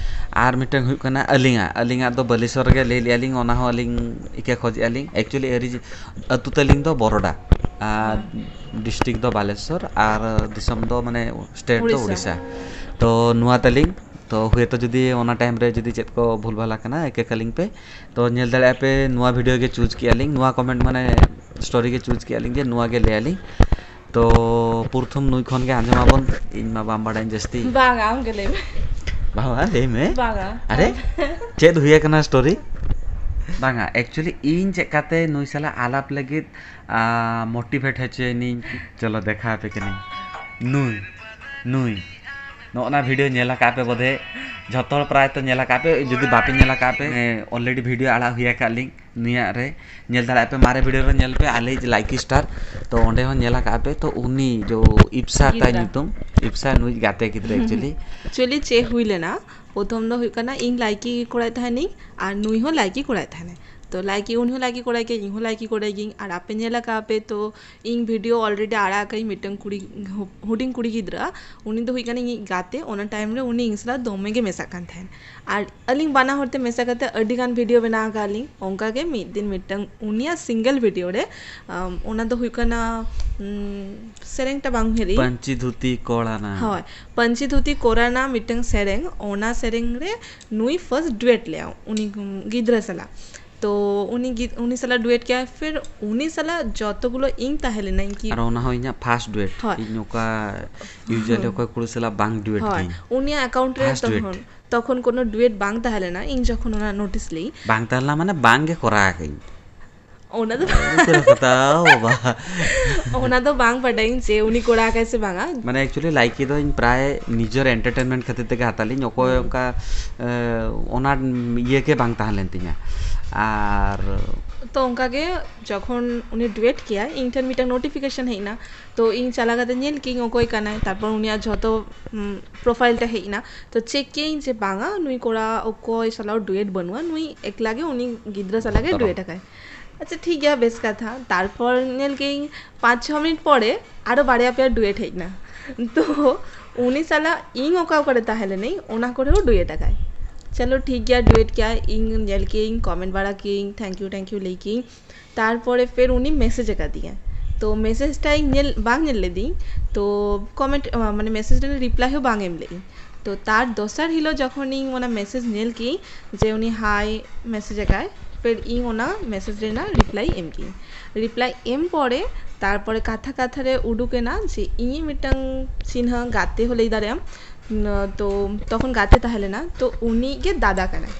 ᱟᱨ ᱢᱤᱫᱴᱟᱝ ᱦᱩᱭᱩᱜ ᱠᱟᱱᱟ ᱟᱹᱞᱤᱧᱟᱜ, ᱟᱹᱞᱤᱧᱟᱜ ᱫᱚ ᱵᱟᱞᱮᱥᱚᱨ ᱨᱮᱜᱮ ᱞᱟᱹᱭ ᱞᱮᱜᱼᱟ ᱞᱤᱧ, ᱚᱱᱟ ᱦᱚᱸ ᱟᱹᱞᱤᱧ ᱤᱠᱟᱹ ᱠᱷᱚᱡᱮᱜᱼᱟ ᱞᱤᱧ, actually ᱟᱹᱨᱤ-, ᱟᱹᱛᱩ ᱛᱟᱹᱞᱤᱧ ᱫᱚ ᱵᱚᱨᱚᱰᱟ, ᱟᱨ ᱦᱳᱭ᱾ ᱰᱤᱥᱴᱨᱤᱠᱴ ᱫᱚ ᱵᱟᱞᱮᱥᱚᱨ, ᱟᱨ ᱫᱤᱥᱚᱢ ᱫᱚ ᱢᱟᱱᱮ ᱥᱴᱮᱴ ᱫᱚ ᱩᱲᱤᱥᱥᱟ᱾ ᱩᱲᱤᱥᱥᱟ᱾ ᱛᱚ ᱱᱚᱣᱟ ᱛᱟᱹᱞᱤᱧ, ᱛᱚ ᱦᱳᱭᱛᱳ ᱡᱩᱫᱤ ᱚᱱᱟ ᱴᱟᱭᱤᱢ ᱨᱮ ᱡᱩᱫᱤ ᱪᱮᱫ ᱠᱚ ᱵᱷᱩᱞ ᱵᱷᱟᱞ ᱟᱠᱟᱱᱟ, ᱤᱠᱟᱹ ᱠᱟᱹᱞᱤᱧ ᱯᱮ᱾ ᱛᱚ ᱧᱮᱞ ᱫᱟᱲᱮᱭᱟᱜᱼᱟ ᱯᱮ, ᱱᱚᱣᱟ ᱵᱷᱤᱰᱤᱭᱳ ᱜᱮ ᱪᱩᱡᱽ ᱠᱮᱜᱼᱟ ᱞᱤᱧ, ᱱᱚᱣᱟ ᱠᱚᱢᱮᱱᱴ ᱢᱟᱱᱮ ᱥᱴᱳᱨᱤ ᱜᱮ ᱪᱩᱡᱽ ᱠᱮᱜᱼᱟ ᱞᱤᱧ ᱡᱮ ᱱᱚᱣᱟ ᱜᱮ ᱞᱟᱹᱭᱟᱞᱤᱧ᱾ ᱛᱚ ᱯᱨᱚᱛᱷᱚᱢ ᱱᱩᱭ ᱠᱷᱚᱱ ᱜᱮ ᱟᱸᱡᱚᱢ ᱟᱵᱚᱱ, ᱤᱧ ᱢᱟ ᱵᱟᱢ ᱵᱟᱲᱟᱭᱟᱹᱧ ᱡᱟᱹᱥᱛᱤ᱾ ᱵᱟᱝᱟ, ᱟᱢ ᱜᱮ ᱞᱟᱹᱭ ᱢᱮ᱾ ᱵᱟᱵᱟ, ᱞᱟᱹᱭ ᱢᱮ᱾ ᱵᱟᱝᱟ᱾ ᱟᱨᱮ, ᱪᱮᱫ ᱦᱩᱭ ᱟᱠᱟᱱᱟ ᱥᱴᱳᱨᱤ? ᱵᱟᱝᱟ, actually ᱤᱧ ᱪᱮᱫ ᱠᱟᱛᱮ ᱱᱩᱭ ᱥᱟᱞᱟᱜ ᱟᱞᱟᱯ ᱞᱟᱹᱜᱤᱫ, ᱟ, ᱢᱳᱴᱤᱵᱷᱮᱴ ᱦᱚᱪᱚᱭᱮᱱᱤᱧ, ᱪᱚᱞᱚ ᱫᱮᱠᱷᱟᱣ ᱟᱯᱮ ᱠᱟᱹᱱᱟᱹᱧ᱾ ᱱᱩᱭ, ᱱᱩᱭ, ᱱᱚᱜᱼᱚ ᱱᱟ ᱵᱷᱤᱰᱤᱭᱳ ᱧᱮᱞ ᱟᱠᱟᱫ ᱯᱮ ᱵᱳᱫᱷᱮ, ᱡᱷᱚᱛᱚ ᱦᱚᱲ ᱯᱨᱟᱭ ᱛᱚ ᱧᱮᱞ ᱟᱠᱟᱫ ᱯᱮ, ᱡᱩᱫᱤ ᱵᱟᱯᱮ ᱧᱮᱞ ᱟᱠᱟᱫ ᱯᱮ, ᱮ, already ᱵᱷᱤᱰᱤᱭᱳ ᱟᱲᱟᱜ ᱦᱩᱭ ᱟᱠᱟᱫ ᱞᱤᱧ᱾ ᱩᱱᱤᱭᱟᱜ ᱨᱮ ᱧᱮᱞ ᱫᱟᱲᱮᱭᱟᱜ ᱯᱮ, ᱢᱟᱨᱮ ᱵᱷᱤᱰᱤᱭᱳ ᱨᱮ ᱧᱮᱞ ᱯᱮ, ᱟᱞᱮᱭᱤᱡ ᱞᱟᱭᱠᱤ ᱥᱴᱟᱨ᱾ ᱛᱚ ᱚᱸᱰᱮ ᱦᱚᱸ ᱧᱮᱞ ᱟᱠᱟᱫ ᱯᱮ, ᱛᱚ ᱩᱱᱤ ᱡᱚ ᱤᱯᱥᱟ ᱛᱟᱭ ᱜᱤᱫᱽᱨᱟᱹ᱾ ᱧᱩᱛᱩᱢ, ᱤᱯᱥᱟ ᱱᱩᱭ ᱜᱟᱛᱮ ᱜᱤᱫᱽᱨᱟᱹ ᱮᱠᱪᱩᱭᱮᱞᱤ᱾ ᱮᱠᱪᱩᱭᱮᱞᱤ ᱪᱮᱫ ᱦᱩᱭ ᱞᱮᱱᱟ, ᱯᱨᱚᱛᱷᱚᱢ ᱫᱚ ᱦᱩᱭᱩᱜ ᱠᱟᱱᱟ, ᱤᱧ ᱞᱟᱭᱠᱤ ᱠᱚᱲᱟᱭ ᱛᱟᱦᱮᱱᱤᱧ ᱟᱨ ᱱᱩᱭ ᱦᱚᱸ ᱞᱟᱭᱠᱤ ᱠᱚᱲᱟᱭ ᱛᱟᱦᱮᱱᱟᱭ᱾ ᱛᱚ ᱞᱟᱭᱠᱤ ᱩᱱᱤ ᱦᱚᱸ ᱞᱟᱭᱠᱤ ᱠᱚᱲᱟᱭ ᱜᱮ, ᱤᱧ ᱦᱚᱸ ᱞᱟᱭᱠᱤ ᱠᱚᱲᱟᱭ ᱜᱤᱧ᱾ ᱟᱨ ᱟᱯᱮ ᱧᱮᱞ ᱟᱠᱟᱫ ᱯᱮ, ᱛᱚ ᱤᱧ ᱵᱷᱤᱰᱤᱭᱳ ᱚᱞᱨᱮᱰᱤ ᱟᱲᱟᱜ ᱟᱠᱟᱫ ᱟᱹᱧ ᱢᱤᱫᱴᱟᱝ ᱠᱩᱲᱤ, ᱦᱩᱰᱤᱧ ᱠᱩᱲᱤ ᱜᱤᱫᱽᱨᱟᱹ, ᱩᱱᱤ ᱫᱚ ᱦᱩᱭᱩᱜ ᱠᱟᱱᱟ ᱤᱧᱤᱡ ᱜᱟᱛᱮ᱾ ᱚᱱᱟ ᱴᱟᱭᱤᱢ ᱨᱮ ᱩᱱᱤ ᱤᱧ ᱥᱟᱞᱟᱜ ᱫᱚᱢᱮ ᱜᱮ ᱢᱮᱥᱟᱜ ᱠᱟᱱ ᱛᱟᱦᱮᱸᱫ᱾ ᱟᱨ ᱟᱹᱞᱤᱧ ᱵᱟᱱᱟ ᱦᱚᱲ ᱛᱮ ᱢᱮᱥᱟ ᱠᱟᱛᱮ ᱟᱹᱰᱤ ᱜᱟᱱ ᱵᱷᱤᱰᱤᱭᱳ ᱵᱮᱱᱟᱣ ᱟᱠᱟᱫ ᱞᱤᱧ᱾ ᱚᱱᱠᱟ ᱜᱮ ᱢᱤᱫ ᱫᱤᱱ ᱢᱤᱫᱴᱟᱝ ᱩᱱᱤᱭᱟᱜ ᱥᱤᱝᱜᱮᱞ ᱵᱷᱤᱰᱤᱭᱳ ᱨᱮ, ᱟᱢ, ᱚᱱᱟ ᱫᱚ ᱦᱩᱭᱩᱜ ᱠᱟᱱᱟ, ᱩᱢ, ᱥᱮᱨᱮᱧᱴᱟ ᱵᱟᱝ ᱩᱭᱦᱟᱹᱨ ᱤᱧ᱾ ᱯᱟᱹᱧᱪᱤ ᱫᱷᱩᱛᱤ ᱠᱚᱲᱟᱱᱟ᱾ ᱦᱳᱭ, ᱯᱟᱹᱧᱪᱤ ᱫᱷᱩᱛᱤ ᱠᱚᱨᱟᱱᱟ ᱢᱤᱫᱴᱟᱝ ᱥᱮᱨᱮᱧ, ᱚᱱᱟ ᱥᱮᱨᱮᱧ ᱨᱮ ᱱᱩᱭ ᱯᱷᱟᱨᱥᱴ ᱰᱩᱭᱮᱴ ᱞᱮᱜᱼᱟ ᱩᱱᱤ ᱜᱤᱫᱽᱨᱟᱹ ᱥᱟᱞᱟᱜ᱾ ᱛᱚ ᱩᱱᱤ ᱜᱤᱫ-, ᱩᱱᱤ ᱥᱟᱞᱟᱜ ᱰᱩᱭᱮᱴ ᱠᱮᱜᱼᱟᱭ, ᱯᱷᱤᱨ ᱩᱱᱤ ᱥᱟᱞᱟᱜ ᱡᱚᱛᱚ ᱜᱩᱞᱳ ᱤᱧ ᱛᱟᱦᱮᱸ ᱞᱮᱱᱟᱹᱧ ᱠᱤ᱾ ᱟᱨ ᱚᱱᱟ ᱦᱚᱸ ᱤᱧᱟᱹᱜ ᱯᱷᱟᱨᱥᱴ ᱰᱩᱭᱮᱴ᱾ ᱦᱳᱭ᱾ ᱤᱧ ᱚᱠᱟ ᱤᱭᱩᱡᱩᱣᱟᱞᱤ ᱦᱩᱸ᱾ ᱚᱠᱚᱭ ᱠᱩᱲᱤ ᱥᱟᱞᱟᱜ ᱵᱟᱝ ᱰᱩᱭᱮᱴ ᱦᱳᱭ, ᱜᱤᱧ᱾ ᱩᱱᱤᱭᱟᱜ ᱟᱠᱟᱣᱩᱱᱴ ᱨᱮ ᱯᱷᱟᱨᱥᱴ ᱰᱩᱭᱮᱴ᱾ ᱛᱚᱠᱷᱚᱱ, ᱛᱚᱠᱷᱚᱱ ᱠᱳᱱᱳ ᱰᱩᱭᱮᱴ ᱵᱟᱝ ᱛᱟᱦᱮᱸ ᱞᱮᱱᱟ, ᱤᱧ ᱡᱚᱠᱷᱚᱱ ᱚᱱᱟ ᱱᱳᱴᱤᱥ ᱞᱮᱜᱼᱤᱧ᱾ ᱵᱟᱝ ᱛᱟᱦᱮᱸ ᱞᱮᱱᱟ ᱢᱟᱱᱮ ᱵᱟᱝ ᱜᱮ ᱠᱚᱨᱟᱣ ᱟᱠᱟᱫᱟᱹᱧ᱾ ᱚᱱᱟ ᱫᱚ ᱩᱥᱟᱹᱨᱟ ᱠᱟᱛᱷᱟ, ᱵᱟᱵᱟ᱾ ᱚᱱᱟ ᱫᱚ ᱵᱟᱝ ᱵᱟᱰᱟᱭᱟᱹᱧ ᱡᱮ ᱩᱱᱤ ᱠᱚᱲᱟ ᱟᱠᱟᱭ ᱥᱮ ᱵᱟᱝᱟ᱾ ᱢᱟᱱᱮ ᱮᱠᱪᱩᱭᱮᱞᱤ ᱞᱟᱭᱠᱤ ᱫᱚ ᱤᱧ ᱯᱨᱟᱭ ᱱᱤᱡᱮᱨ ᱮᱱᱴᱟᱨᱴᱮᱱᱢᱮᱱᱴ ᱠᱷᱟᱹᱛᱤᱨ ᱛᱮᱜᱮ ᱦᱟᱛᱟᱣ ᱞᱤᱧ, ᱚᱠᱚᱭ ᱦᱩᱸ᱾ ᱚᱱᱠᱟ, ᱮ, ᱚᱱᱟ ᱤᱭᱟᱹ ᱜᱮ ᱵᱟᱝ ᱛᱟᱦᱮᱸ ᱞᱮᱱ ᱛᱤᱧᱟᱹ᱾ ᱟᱨ ᱛᱚ ᱚᱱᱠᱟ ᱜᱮ ᱡᱚᱠᱷᱚᱱ ᱩᱱᱤ ᱰᱩᱭᱮᱴ ᱠᱮᱭᱟᱭ, ᱤᱧ ᱴᱷᱮᱱ ᱢᱤᱫᱴᱟᱝ ᱱᱳᱴᱤᱯᱷᱤᱠᱮᱥᱚᱱ ᱦᱮᱡ ᱮᱱᱟ᱾ ᱛᱚ ᱤᱧ ᱪᱟᱞᱟᱣ ᱠᱟᱛᱮ ᱧᱮᱞ ᱠᱮᱜᱼᱤᱧ ᱚᱠᱚᱭ ᱠᱟᱱᱟᱭ, ᱛᱟᱨᱯᱚᱨ ᱩᱱᱤᱭᱟᱜ ᱡᱷᱚᱛᱚ, ᱩᱢ, ᱯᱨᱚᱯᱷᱟᱭᱤᱞ ᱛᱮ ᱦᱮᱡ ᱮᱱᱟ᱾ ᱛᱚ ᱪᱮᱠ ᱠᱮᱜᱼᱤᱧ ᱡᱮ ᱵᱟᱝᱟ, ᱱᱩᱭ ᱠᱚᱲᱟ ᱚᱠᱚᱭ ᱥᱟᱞᱟᱜ ᱰᱩᱭᱮᱴ ᱵᱟᱹᱱᱩᱜᱼᱟ, ᱱᱩᱭ ᱮᱠᱞᱟ ᱜᱮ ᱩᱱᱤ ᱜᱤᱫᱽᱨᱟᱹ ᱥᱟᱞᱟᱜ ᱜᱮ ᱛᱚᱨᱚᱯ᱾ ᱰᱩᱭᱮᱴ ᱟᱠᱟᱭ᱾ ᱟᱪᱪᱷᱟ ᱴᱷᱤᱠ ᱜᱮᱭᱟ, ᱵᱮᱥ ᱠᱟᱛᱷᱟ᱾ ᱛᱟᱨᱯᱚᱨ ᱧᱮᱞ ᱠᱮᱜᱼᱤᱧ ᱯᱟᱸᱪ ᱪᱷᱚ ᱢᱤᱱᱤᱴ ᱯᱚᱨᱮ ᱟᱨᱚ ᱵᱟᱨᱭᱟ ᱯᱮᱭᱟ ᱰᱩᱭᱮᱴ ᱦᱮᱡ ᱮᱱᱟ᱾ ᱛᱚ ᱩᱱᱤ ᱥᱟᱞᱟᱜ ᱤᱧ ᱚᱠᱟ ᱚᱠᱟᱨᱮ ᱛᱟᱦᱮᱸ ᱞᱮᱱᱟᱹᱧ, ᱚᱱᱟ ᱠᱚᱨᱮ ᱦᱚᱸ ᱰᱩᱭᱮᱴ ᱟᱠᱟᱭ᱾ ᱪᱚᱞᱚ ᱴᱷᱤᱠ ᱜᱮᱭᱟ, ᱰᱩᱭᱮᱴ ᱠᱮᱜᱼᱟᱭ, ᱤᱧ ᱧᱮᱞ ᱠᱮᱜᱼᱤᱧ, ᱠᱚᱢᱮᱱᱴ ᱵᱟᱲᱟ ᱠᱮᱜᱼᱤᱧ, thank you thank you ᱞᱟᱹᱭ ᱠᱮᱜᱼᱤᱧ᱾ ᱛᱟᱨᱯᱚᱨᱮ ᱯᱷᱮᱨ ᱩᱱᱤ ᱢᱮᱥᱮᱡᱽ ᱟᱠᱟᱫᱤᱧᱟ᱾ ᱛᱚ ᱢᱮᱥᱮᱡᱽ ᱴᱟᱜ ᱤᱧ ᱧᱮᱞ, ᱵᱟᱝ ᱧᱮᱞ ᱞᱮᱫᱤᱧ᱾ ᱛᱚ ᱠᱚᱢᱮᱱᱴ, ᱢᱟᱱᱮ ᱢᱮᱥᱮᱡᱽ ᱨᱮᱱᱟᱜ ᱨᱤᱯᱞᱟᱭ ᱦᱚᱸ ᱵᱟᱝ ᱮᱢ ᱞᱮᱫᱤᱧ᱾ ᱛᱚ ᱛᱟᱨ ᱫᱚᱥᱟᱨ ᱦᱤᱞᱳᱜ ᱡᱚᱠᱷᱚᱱ ᱤᱧ ᱚᱱᱟ ᱢᱮᱥᱮᱡᱽ ᱧᱮᱞ ᱠᱮᱜᱼᱤᱧ ᱡᱮ ᱩᱱᱤ ᱦᱟᱭ ᱢᱮᱥᱮᱡᱽ ᱟᱠᱟᱫ, ᱯᱷᱮᱨ ᱤᱧ ᱚᱱᱟ ᱢᱮᱥᱮᱡᱽ ᱨᱮᱱᱟᱜ ᱨᱤᱯᱞᱟᱭ ᱮᱢ ᱠᱮᱜᱼᱤᱧ᱾ ᱨᱤᱯᱞᱟᱭ ᱮᱢ ᱯᱚᱨᱮ ᱛᱟᱨᱯᱚᱨᱮ ᱠᱟᱛᱷᱟ ᱠᱟᱛᱷᱟ ᱨᱮ ᱩᱰᱩᱠ ᱮᱱᱟ ᱡᱮ ᱤᱧᱤᱡ ᱢᱤᱫᱴᱟᱝ ᱪᱤᱱᱦᱟᱹ ᱜᱟᱛᱮ ᱦᱚᱸ ᱞᱟᱹᱭ ᱫᱟᱲᱮᱭᱟᱜᱼᱟᱢ, ᱱᱚ-, ᱛᱚ ᱛᱚᱠᱷᱚᱱ ᱜᱟᱛᱮ ᱛᱟᱦᱮᱸ ᱞᱮᱱᱟ, ᱛᱚ ᱩᱱᱤ ᱜᱮ ᱫᱟᱫᱟ ᱠᱟᱱᱟᱭ᱾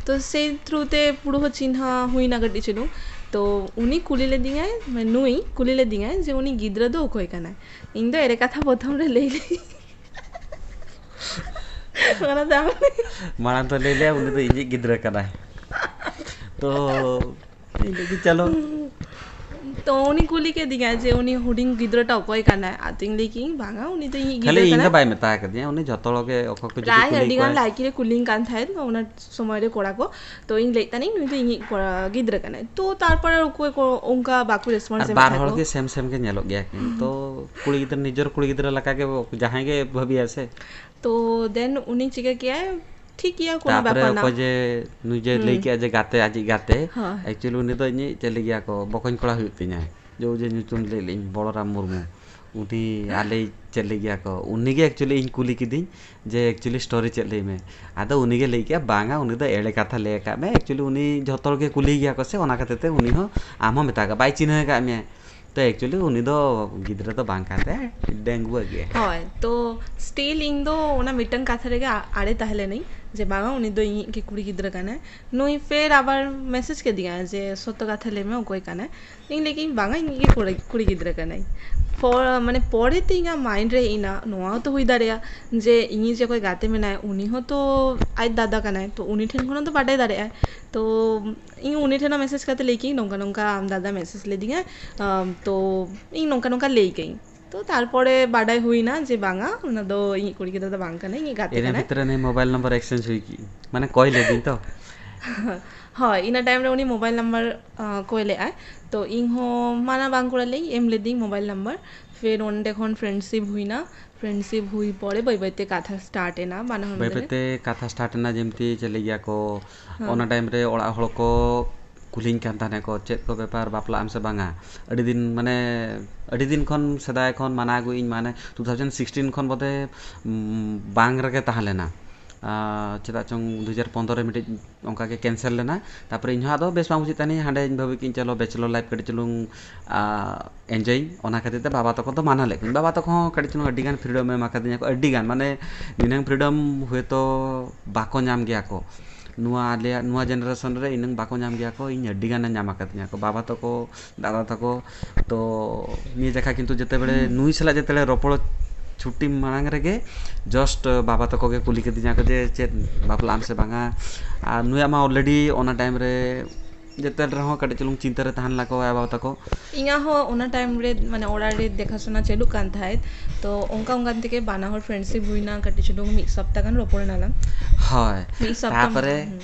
ᱛᱚ ᱥᱮᱭ ᱛᱷᱨᱩ ᱛᱮ ᱯᱩᱨᱟᱹ ᱦᱚᱸ ᱪᱤᱱᱦᱟᱹ ᱦᱩᱭᱱᱟ ᱠᱟᱹᱴᱤᱡ ᱪᱩᱞᱩᱝ᱾ ᱛᱚ ᱩᱱᱤ ᱠᱩᱞᱤ ᱞᱮᱫᱤᱧᱟᱭ, ᱢᱟᱱᱮ ᱱᱩᱭ ᱠᱩᱞᱤ ᱞᱮᱫᱤᱧᱟᱭ ᱡᱮ ᱩᱱᱤ ᱜᱤᱫᱽᱨᱟᱹ ᱫᱚ ᱚᱠᱚᱭ ᱠᱟᱱᱟᱭ᱾ ᱤᱧ ᱫᱚ ᱮᱲᱮ ᱠᱟᱛᱷᱟ ᱯᱨᱚᱛᱷᱚᱢ ᱨᱮ ᱞᱟᱹᱭ ᱞᱮ ᱚᱱᱟ ᱫᱚ ᱟᱢ ᱢᱟᱲᱟᱝ ᱛᱮ ᱞᱟᱹᱭ ᱞᱮᱭᱟ, ᱩᱱᱤ ᱫᱚ ᱤᱧᱤᱡ ᱜᱤᱫᱽᱨᱟᱹ ᱠᱟᱱᱟᱭ᱾ ᱛᱚ ᱤᱧ ᱞᱟᱹᱭ ᱠᱮᱫᱟ, "ᱪᱚᱞᱚ᱾" ᱛᱚ ᱩᱱᱤ ᱠᱩᱞᱤ ᱠᱮᱫᱤᱧᱟᱭ ᱡᱮ ᱩᱱᱤ ᱦᱩᱰᱤᱧ ᱜᱤᱫᱽᱨᱟᱹᱴᱟ ᱚᱠᱚᱭ ᱠᱟᱱᱟᱭ? ᱟᱫᱚᱧ ᱞᱟᱹᱭ ᱠᱮᱫᱟᱹᱧ, "ᱵᱟᱝᱟ, ᱩᱱᱤ ᱫᱚ ᱤᱧᱤᱡ ᱜᱤᱫᱽᱨᱟᱹ ᱠᱷᱟᱹᱞᱤ ᱤᱧ ᱫᱚ ᱠᱟᱱᱟᱭ᱾" ᱵᱟᱭ ᱢᱮᱛᱟ ᱟᱠᱟᱫᱤᱧᱟ, ᱩᱱᱤ ᱡᱷᱚᱛᱚ ᱦᱚᱲ ᱜᱮ ᱚᱠᱚᱭ ᱠᱚ ᱡᱩᱫᱤ ᱯᱨᱟᱭ ᱠᱩᱞᱤ ᱟᱹᱰᱤ ᱜᱟᱱ ᱠᱚᱣᱟᱭ᱾ ᱞᱟᱭᱠᱤ ᱨᱮ ᱠᱩᱞᱤᱧ ᱠᱟᱱ ᱛᱟᱦᱮᱸᱫ ᱚᱱᱟ ᱥᱚᱢᱚᱭ ᱨᱮ ᱠᱚᱲᱟ ᱠᱚ᱾ ᱛᱚ ᱤᱧ ᱞᱟᱹᱭᱮᱫ ᱛᱟᱦᱮᱱᱤᱧ, "ᱱᱩᱭ ᱫᱚ ᱤᱧᱤᱡ ᱠᱚᱲᱟ ᱜᱤᱫᱽᱨᱟᱹ ᱠᱟᱱᱟᱭ᱾" ᱛᱚ ᱛᱟᱨᱯᱚᱨᱮ ᱚᱠᱚᱭ ᱠᱚ ᱚᱱᱠᱟ ᱵᱟᱠᱚ ᱨᱮᱥᱯᱚᱱᱥ ᱟᱨ ᱮᱢᱮᱫ ᱵᱟᱨ ᱛᱟᱦᱮᱸᱫ ᱦᱚᱲ ᱠᱚ᱾ ᱜᱮ ᱥᱮᱢ ᱥᱮᱢ ᱜᱮ ᱧᱮᱞᱚᱜ ᱜᱮᱭᱟ ᱠᱤᱱ᱾ ᱛᱚ ᱠᱩᱲᱤ ᱜᱤᱫᱽᱨᱟᱹ, ᱱᱤᱡᱮᱨ ᱠᱩᱲᱤ ᱜᱤᱫᱽᱨᱟᱹ ᱞᱮᱠᱟ ᱜᱮ ᱡᱟᱦᱟᱸᱭ ᱜᱮ ᱵᱷᱟᱹᱵᱤᱭᱟ ᱥᱮ᱾ ᱛᱚ ᱫᱮᱱ ᱩᱱᱤ ᱪᱤᱠᱟᱹ ᱠᱮᱜᱼᱟᱭ, ᱴᱷᱤᱠ ᱜᱮᱭᱟ, ᱠᱳᱱᱳ ᱛᱟᱯᱚᱨᱮ ᱵᱮᱯᱟᱨ ᱱᱟ᱾ ᱚᱠᱚᱭ ᱡᱮ ᱱᱩᱭ ᱡᱮ ᱞᱟᱹᱭ ᱦᱩᱸ᱾ ᱠᱮᱜᱼᱟ ᱡᱮ ᱜᱟᱛᱮ, ᱟᱡᱤᱡ ᱜᱟᱛᱮ, ᱦᱳᱭ᱾ Actually ᱩᱱᱤ ᱫᱚ ᱤᱧᱤᱡ ᱪᱮᱫ ᱞᱟᱹᱭ ᱜᱮᱭᱟ ᱠᱚ, ᱵᱚᱠᱚᱧ ᱠᱚᱲᱟ ᱦᱩᱭᱩᱜ ᱛᱤᱧᱟᱹ᱾ ᱡᱮ ᱳᱭ ᱡᱮ ᱧᱩᱛᱩᱢ ᱞᱟᱹᱭ ᱞᱮᱫ ᱤᱧ, ᱵᱚᱲᱚᱨᱟᱢ ᱢᱩᱨᱢᱩ, ᱩᱱᱤ ᱟᱞᱮᱭᱤᱡ ᱪᱮᱫ ᱞᱟᱹᱭ ᱜᱮᱭᱟ ᱠᱚ, ᱩᱱᱤᱜᱮ actually ᱤᱧ ᱠᱩᱞᱤ ᱠᱤᱫᱤᱧ ᱡᱮ actually story ᱪᱮᱫ ᱞᱟᱹᱭ ᱢᱮ᱾ ᱟᱫᱚ ᱩᱱᱤᱜᱮ ᱞᱟᱹᱭ ᱠᱮᱜᱼᱟ, "ᱵᱟᱝᱟ, ᱩᱱᱤ ᱫᱚ ᱮᱲᱮ ᱠᱟᱛᱷᱟ ᱞᱟᱹᱭ ᱟᱠᱟᱫ ᱢᱮ, actually ᱩᱱᱤ ᱡᱷᱚᱛᱚ ᱦᱚᱲ ᱜᱮ ᱠᱩᱞᱤᱭᱮ ᱜᱮᱭᱟ ᱠᱚ ᱥᱮ, ᱚᱱᱟ ᱠᱷᱟᱹᱛᱤᱨ ᱛᱮ ᱩᱱᱤ ᱦᱚᱸ ᱟᱢ ᱦᱚᱸ ᱢᱮᱛᱟ ᱠᱟᱜ ᱵᱟᱭ ᱪᱤᱱᱦᱟᱹ ᱟᱠᱟᱫ ᱢᱮᱭᱟ᱾ ᱛᱚ actually ᱩᱱᱤ ᱫᱚ ᱜᱤᱫᱽᱨᱟᱹ ᱫᱚ ᱵᱟᱝ ᱠᱟᱱ ᱛᱟᱭ, ᱰᱟᱺᱜᱩᱣᱟᱹ ᱜᱮ᱾" ᱦᱳᱭ, ᱛᱚ still ᱤᱧ ᱫᱚ ᱚᱱᱟ ᱢᱤᱫᱴᱟᱝ ᱠᱟᱛᱷᱟ ᱨᱮᱜᱮ ᱟ-, ᱟᱲᱮ ᱛᱟᱦᱮᱸ ᱞᱮᱱᱟᱹᱧ ᱡᱮ ᱵᱟᱝᱟ, ᱩᱱᱤ ᱫᱚ ᱤᱧᱤᱡ ᱜᱮ ᱠᱩᱲᱤ ᱜᱤᱫᱽᱨᱟᱹ ᱠᱟᱱᱟᱭ᱾ ᱱᱩᱭ ᱯᱷᱮᱨ ᱟᱵᱟᱨ ᱢᱮᱥᱮᱡᱽ ᱠᱮᱫᱤᱧᱟᱭ ᱡᱮ, "ᱥᱚᱛᱛᱚ ᱠᱟᱛᱷᱟ ᱞᱟᱹᱭ ᱢᱮ, ᱚᱠᱚᱭ ᱠᱟᱱᱟᱭ?" ᱤᱧ ᱞᱟᱹᱭ ᱠᱮᱫᱟᱹᱧ, "ᱵᱟᱝᱟ, ᱤᱧᱤᱡ ᱜᱮ ᱠᱩᱲᱤ, ᱠᱩᱲᱤ ᱜᱤᱫᱽᱨᱟᱹ ᱠᱟᱱᱟᱭ᱾" ᱯᱚᱨ-, ᱢᱟᱱᱮ ᱯᱚᱨᱮ ᱛᱮ ᱤᱧᱟᱹᱜ mind ᱨᱮ ᱦᱮᱡ ᱮᱱᱟ, ᱱᱚᱣᱟ ᱦᱚᱸᱛᱚ ᱦᱩᱭ ᱫᱟᱲᱮᱭᱟᱜᱼᱟ ᱡᱮ ᱤᱧᱤᱡ ᱡᱮ ᱚᱠᱚᱭ ᱜᱟᱛᱮ ᱢᱮᱱᱟᱭ, ᱩᱱᱤ ᱦᱚᱸᱛᱚ ᱟᱡ ᱫᱟᱫᱟ ᱠᱟᱱᱟᱭ, ᱛᱚ ᱩᱱᱤ ᱴᱷᱮᱱ ᱠᱷᱚᱱ ᱦᱚᱸ ᱛᱚ ᱵᱟᱰᱟᱭ ᱫᱟᱲᱮᱭᱟᱜᱼᱟᱭ᱾ ᱛᱚ ᱤᱧ ᱩᱱᱤ ᱴᱷᱮᱱ ᱦᱚᱸ ᱢᱮᱥᱮᱡᱽ ᱠᱟᱛᱮ ᱞᱟᱹᱭ ᱠᱮᱫᱟᱹᱧ, "ᱱᱚᱝᱠᱟ ᱱᱚᱝᱠᱟ ᱟᱢ ᱫᱟᱫᱟ ᱢᱮᱥᱮᱡᱽ ᱞᱤᱫᱤᱧᱟ, ᱟᱢ, ᱛᱚ ᱤᱧ ᱱᱚᱝᱠᱟ ᱱᱚᱝᱠᱟ ᱞᱟᱹᱭ ᱠᱟᱹᱧ᱾" ᱛᱚ ᱛᱟᱨᱯᱚᱨᱮ ᱵᱟᱰᱟᱭ ᱦᱩᱭᱱᱟ ᱡᱮ ᱵᱟᱝᱟ, ᱚᱱᱟ ᱫᱚ ᱤᱧᱤᱡ ᱠᱩᱲᱤ ᱜᱤᱫᱽᱨᱟᱹ ᱫᱚ ᱵᱟᱝ ᱠᱟᱱᱟᱭ, ᱤᱧᱤᱡ ᱜᱟᱛᱮ ᱤᱱᱟᱹ ᱠᱟᱱᱟᱭ᱾ ᱵᱷᱤᱛᱨᱤ ᱨᱮ ᱢᱳᱵᱟᱭᱤᱞ ᱱᱚᱢᱵᱚᱨ exchange ᱦᱩᱭ ᱠᱤ, ᱢᱟᱱᱮ ᱠᱚᱭ ᱞᱮᱫᱤᱧ ᱛᱚ᱾ ᱦᱳᱭ, ᱤᱱᱟᱹ time ᱨᱮ ᱩᱱᱤ ᱢᱳᱵᱟᱭᱤᱞ ᱱᱟᱢᱵᱟᱨ, ᱟᱸ, ᱠᱚᱭ ᱞᱮᱫᱟᱭ᱾ ᱛᱚ ᱤᱧ ᱦᱚᱸ ᱢᱟᱱᱟ ᱵᱟᱝ ᱠᱚᱨᱟᱣ ᱞᱮᱫᱟᱹᱧ, ᱮᱢ ᱞᱮᱫᱤᱧ ᱢᱳᱵᱟᱭᱤᱞ ᱱᱟᱢᱵᱟᱨ᱾ ᱯᱷᱤᱨ ᱚᱸᱰᱮ ᱠᱷᱚᱱ friendship ᱦᱩᱭᱱᱟ᱾ Friendship ᱦᱩᱭ ᱯᱚᱨᱮ ᱵᱟᱹᱭ ᱵᱟᱹᱭ ᱛᱮ ᱠᱟᱛᱷᱟ start ᱮᱱᱟ ᱵᱟᱱᱟ ᱦᱚᱲ ᱵᱟᱹᱭ ᱢᱚᱫᱽᱫᱷᱮ ᱵᱟᱹᱭ ᱨᱮ᱾ ᱛᱮ ᱠᱟᱛᱷᱟ start ᱮᱱᱟ, ᱡᱮᱢᱛᱤ ᱪᱮᱫ ᱞᱟᱹᱭ ᱜᱮᱭᱟ ᱠᱚ, ᱦᱮᱸ᱾ ᱚᱱᱟ time ᱨᱮ ᱚᱲᱟᱜ ᱦᱚᱲ ᱠᱚ ᱠᱩᱞᱤᱧ ᱠᱟᱱ ᱛᱟᱦᱮᱱᱟ ᱠᱚ, "ᱪᱮᱫ ᱠᱚ ᱵᱮᱯᱟᱨ, ᱵᱟᱯᱞᱟᱜ ᱟᱢ ᱥᱮ ᱵᱟᱝᱟ?" ᱟᱹᱰᱤ ᱫᱤᱱ, ᱢᱟᱱᱮ, ᱟᱹᱰᱤ ᱫᱤᱱ ᱠᱷᱚᱱ, ᱥᱮᱫᱟᱭ ᱠᱷᱚᱱ ᱢᱟᱱᱟ ᱟᱹᱜᱩᱭᱮᱫ ᱤᱧ, ᱢᱟᱱᱮ, two thousand sixteen ᱠᱷᱚᱱ ᱵᱚᱫᱷᱚᱭ, ᱩᱢ, ᱵᱟᱝ ᱨᱮᱜᱮ ᱛᱟᱦᱮᱸ ᱞᱮᱱᱟ᱾ ᱟᱨ ᱪᱮᱫᱟᱜ ᱪᱚᱝ ᱫᱩ ᱦᱟᱡᱟᱨ ᱯᱚᱱᱫᱽᱨᱚ ᱨᱮ ᱢᱤᱫᱴᱤᱡ ᱚᱱᱠᱟ ᱜᱮ cancel ᱞᱮᱱᱟ᱾ ᱛᱟᱨᱯᱚᱨᱮ ᱤᱧ ᱦᱚᱸ ᱟᱫᱚ ᱵᱮᱥ ᱵᱟᱝ ᱵᱩᱡᱷᱟᱹᱜ ᱛᱟᱦᱮᱱᱤᱧ, ᱦᱟᱸᱰᱮᱧ ᱵᱷᱟᱹᱵᱤ ᱠᱮᱫᱟᱹᱧ, "ᱪᱚᱞᱚ bachelor life ᱠᱟᱹᱴᱤᱡ ᱪᱩᱞᱩᱝ, ᱟ, enjoy ᱤᱧ᱾" ᱚᱱᱟ ᱠᱷᱟᱹᱛᱤᱨ ᱛᱮ ᱵᱟᱵᱟ ᱛᱟᱠᱚ ᱫᱚ ᱢᱟᱱᱟ ᱞᱮᱫ ᱠᱚᱣᱟᱧ᱾ ᱵᱟᱵᱟ ᱛᱟᱠᱚ ᱦᱚᱸ ᱠᱟᱹᱴᱤᱡ ᱪᱩᱞᱩᱝ ᱟᱹᱰᱤ ᱜᱟᱱ freedom ᱮ ᱮᱢ ᱟᱠᱟᱫᱤᱧᱟ ᱠᱚ, ᱟᱹᱰᱤ ᱜᱟᱱ, ᱢᱟᱱᱮ, ᱱᱤᱱᱟᱹᱝ freedom ᱦᱚᱭᱛᱳ ᱵᱟᱠᱚ ᱧᱟᱢ ᱜᱮᱭᱟ ᱠᱚ᱾ ᱱᱚᱣᱟ ᱟᱞᱮᱭᱟᱜ ᱱᱚᱣᱟ generation ᱨᱮ ᱤᱱᱟᱹᱝ ᱵᱟᱠᱚ ᱧᱟᱢ ᱜᱮᱭᱟ ᱠᱚ, ᱤᱧ ᱟᱹᱰᱤ ᱜᱟᱱᱮ ᱧᱟᱢ ᱟᱠᱟᱫᱤᱧᱟ ᱠᱚ, ᱵᱟᱵᱟ ᱛᱟᱠᱚ, ᱫᱟᱫᱟ ᱛᱟᱠᱚ᱾ ᱛᱚ ᱱᱤᱭᱟᱹ ᱡᱟᱠᱷᱟ ᱠᱤᱱᱛᱩ ᱡᱮᱛᱮ ᱵᱮᱲᱮ ᱱᱩᱭ ᱥᱟᱞᱟᱜ ᱡᱮᱛᱮ ᱵᱮᱲᱮ ᱨᱚᱯᱚᱲ ᱪᱷᱩᱴᱤ ᱢᱟᱲᱟᱝ ᱨᱮᱜᱮ ᱡᱟᱥᱴ ᱵᱟᱵᱟ ᱛᱟᱠᱚ ᱜᱮ ᱠᱩᱞᱤ ᱠᱤᱫᱤᱧᱟ ᱠᱚ ᱡᱮ, "ᱪᱮᱫ ᱵᱟᱯᱞᱟᱜ ᱟᱢ ᱥᱮ ᱵᱟᱝᱟ?" ᱟᱨ ᱱᱩᱭᱟᱜ ᱢᱟ ᱚᱞᱨᱮᱰᱤ ᱚᱱᱟ ᱴᱟᱭᱤᱢ ᱨᱮ ᱡᱮᱛᱮ ᱨᱮᱦᱚᱸ ᱠᱟᱹᱴᱤᱡ ᱪᱩᱞᱩᱝ ᱪᱤᱱᱛᱟᱹ ᱨᱮ ᱛᱟᱦᱮᱱ ᱞᱟᱜᱟᱣ ᱟᱭ ᱵᱟᱵᱟ ᱛᱟᱠᱚ᱾ ᱤᱧᱟᱹᱜ ᱦᱚᱸ ᱚᱱᱟ ᱴᱟᱭᱤᱢ ᱨᱮ, ᱢᱟᱱᱮ, ᱚᱲᱟᱜ ᱨᱮ ᱫᱮᱠᱷᱟᱥᱩᱱᱟ ᱪᱟᱹᱞᱩᱜ ᱠᱟᱱ ᱛᱟᱦᱮᱸᱫ᱾ ᱛᱚ ᱚᱱᱠᱟ ᱚᱱᱠᱟ ᱛᱮᱜᱮ ᱵᱟᱱᱟ ᱦᱚᱲ ᱯᱷᱨᱮᱱᱰᱥᱤᱯ ᱦᱩᱭᱱᱟ, ᱠᱟᱹᱴᱤᱡ ᱪᱩᱞᱩᱝ ᱢᱤᱫ ᱥᱚᱯᱛᱟ ᱜᱟᱱ ᱨᱚᱯᱚᱲ ᱮᱱᱟᱞᱟᱝ᱾ ᱦᱳᱭ᱾ ᱢᱤᱫ ᱥᱚᱯᱛᱟ ᱛᱟᱯᱚᱨᱮ ᱦᱩᱸ᱾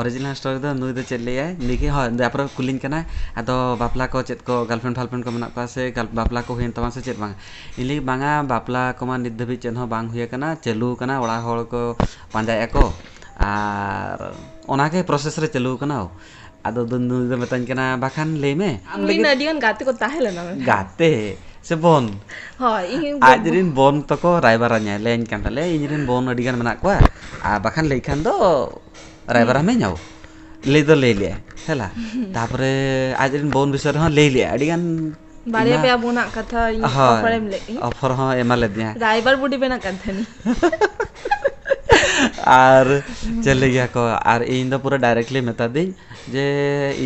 ᱚᱨᱤᱡᱤᱱᱟᱞ ᱥᱴᱳᱨᱤ ᱫᱚ ᱱᱩᱭ ᱫᱚ ᱪᱮᱫ ᱞᱟᱹᱭᱟᱭ, ᱱᱩᱭ ᱜᱮ, ᱦᱳᱭ, ᱛᱟᱯᱚᱨᱮ ᱠᱩᱞᱤᱧ ᱠᱟᱱᱟᱭ, "ᱟᱫᱚ ᱵᱟᱯᱞᱟ ᱠᱚ ᱪᱮᱫ ᱠᱚ ᱜᱟᱨᱞᱯᱷᱨᱮᱱᱰ ᱯᱷᱟᱨᱞᱯᱷᱨᱮᱱᱰ ᱠᱚ ᱢᱮᱱᱟᱜ ᱠᱚᱣᱟ ᱥᱮ ᱜᱟᱨᱞ-, ᱵᱟᱯᱞᱟ ᱠᱚ ᱦᱩᱭᱮᱱ ᱛᱟᱢᱟ ᱥᱮ ᱪᱮᱫ ᱵᱟᱝ?" ᱤᱧ ᱞᱟᱹᱭ, "ᱵᱟᱝᱟ, ᱵᱟᱯᱞᱟ ᱠᱚᱢᱟ ᱱᱤᱛ ᱫᱷᱟᱹᱵᱤᱡ ᱪᱮᱫ ᱦᱚᱸ ᱵᱟᱝ ᱦᱩᱭ ᱟᱠᱟᱱᱟ, ᱪᱟᱹᱞᱩ ᱟᱠᱟᱱᱟ, ᱚᱲᱟᱜ ᱦᱚᱲ ᱠᱚ ᱯᱟᱸᱡᱟᱭᱮᱫᱼᱟ ᱠᱚ, ᱟᱨ ᱚᱱᱟᱜᱮ ᱯᱨᱚᱥᱮᱥ ᱨᱮ ᱪᱟᱹᱞᱩ ᱟᱠᱟᱱᱟ᱾" ᱟᱫᱚ ᱫᱩ-, ᱱᱩᱭ ᱫᱚ ᱢᱮᱛᱟᱹᱧ ᱠᱟᱱᱟ, "ᱵᱟᱠᱷᱟᱱ ᱞᱟᱹᱭ ᱢᱮ, ᱟᱢ ᱤᱧ ᱞᱟᱹᱜᱤᱫ ᱟᱹᱰᱤ ᱜᱟᱱ ᱜᱟᱛᱮ ᱠᱚ ᱛᱟᱦᱮᱸ ᱞᱮᱱᱟ ᱢᱮᱱᱠᱷᱟᱱ᱾ ᱜᱟᱛᱮ ᱥᱮ ᱵᱚᱱ?" ᱦᱳᱭ, ᱤᱧ ᱟᱡ ᱨᱮᱱ ᱵᱚᱱ ᱛᱟᱠᱚ ᱨᱟᱭᱵᱟᱨᱟᱧᱟᱭ, ᱞᱟᱹᱭᱟᱹᱧ ᱠᱟᱱ ᱛᱟᱞᱮᱭᱟ, "ᱤᱧ ᱨᱮᱱ ᱵᱚᱱ ᱟᱹᱰᱤ ᱜᱟᱱ ᱢᱮᱱᱟᱜ ᱠᱚᱣᱟ, ᱟᱨ ᱵᱟᱠᱷᱟᱱ ᱞᱟᱹᱭ ᱠᱷᱟᱱ ᱫᱚ ᱨᱟᱭᱵᱟᱨᱟ ᱦᱩᱸ᱾ ᱢᱮᱧ ᱟᱵᱚ?" ᱞᱟᱹᱭ ᱫᱚ ᱞᱟᱹᱭ ᱞᱮᱜᱼᱟᱭ, ᱦᱮᱸ ᱞᱟ᱾ ᱛᱟᱯᱚᱨᱮ ᱟᱡ ᱨᱮᱱ ᱵᱚᱱ ᱵᱤᱥᱚᱭ ᱨᱮᱦᱚᱸ ᱞᱟᱹᱭ ᱞᱮᱜᱼᱟᱭ ᱟᱹᱰᱤ ᱜᱟᱱ᱾ ᱵᱟᱨᱭᱟ ᱤᱧ ᱢᱟ ᱯᱮᱭᱟ ᱵᱚᱱᱟᱜ ᱠᱟᱛᱷᱟ ᱤᱧ ᱦᱳᱭ, ᱚᱯᱷᱟᱨᱮᱢ ᱞᱮᱫ ᱤᱧ᱾ ᱚᱯᱷᱟᱨ ᱦᱚᱸ ᱮᱢᱟ ᱞᱮᱫᱤᱧᱟ᱾ ᱨᱟᱭᱵᱟᱨ ᱵᱩᱰᱤ ᱵᱮᱱᱟᱜ ᱠᱟᱱ ᱛᱟᱦᱮᱱᱤᱧ᱾ ᱟᱨ ᱪᱮᱫ ᱞᱟᱹᱭ ᱜᱮᱭᱟ ᱠᱚ, ᱟᱨ ᱤᱧ ᱫᱚ ᱯᱩᱨᱟᱹ ᱰᱟᱭᱨᱮᱠᱴᱞᱤ ᱢᱮᱛᱟ ᱫᱤᱧ ᱡᱮ,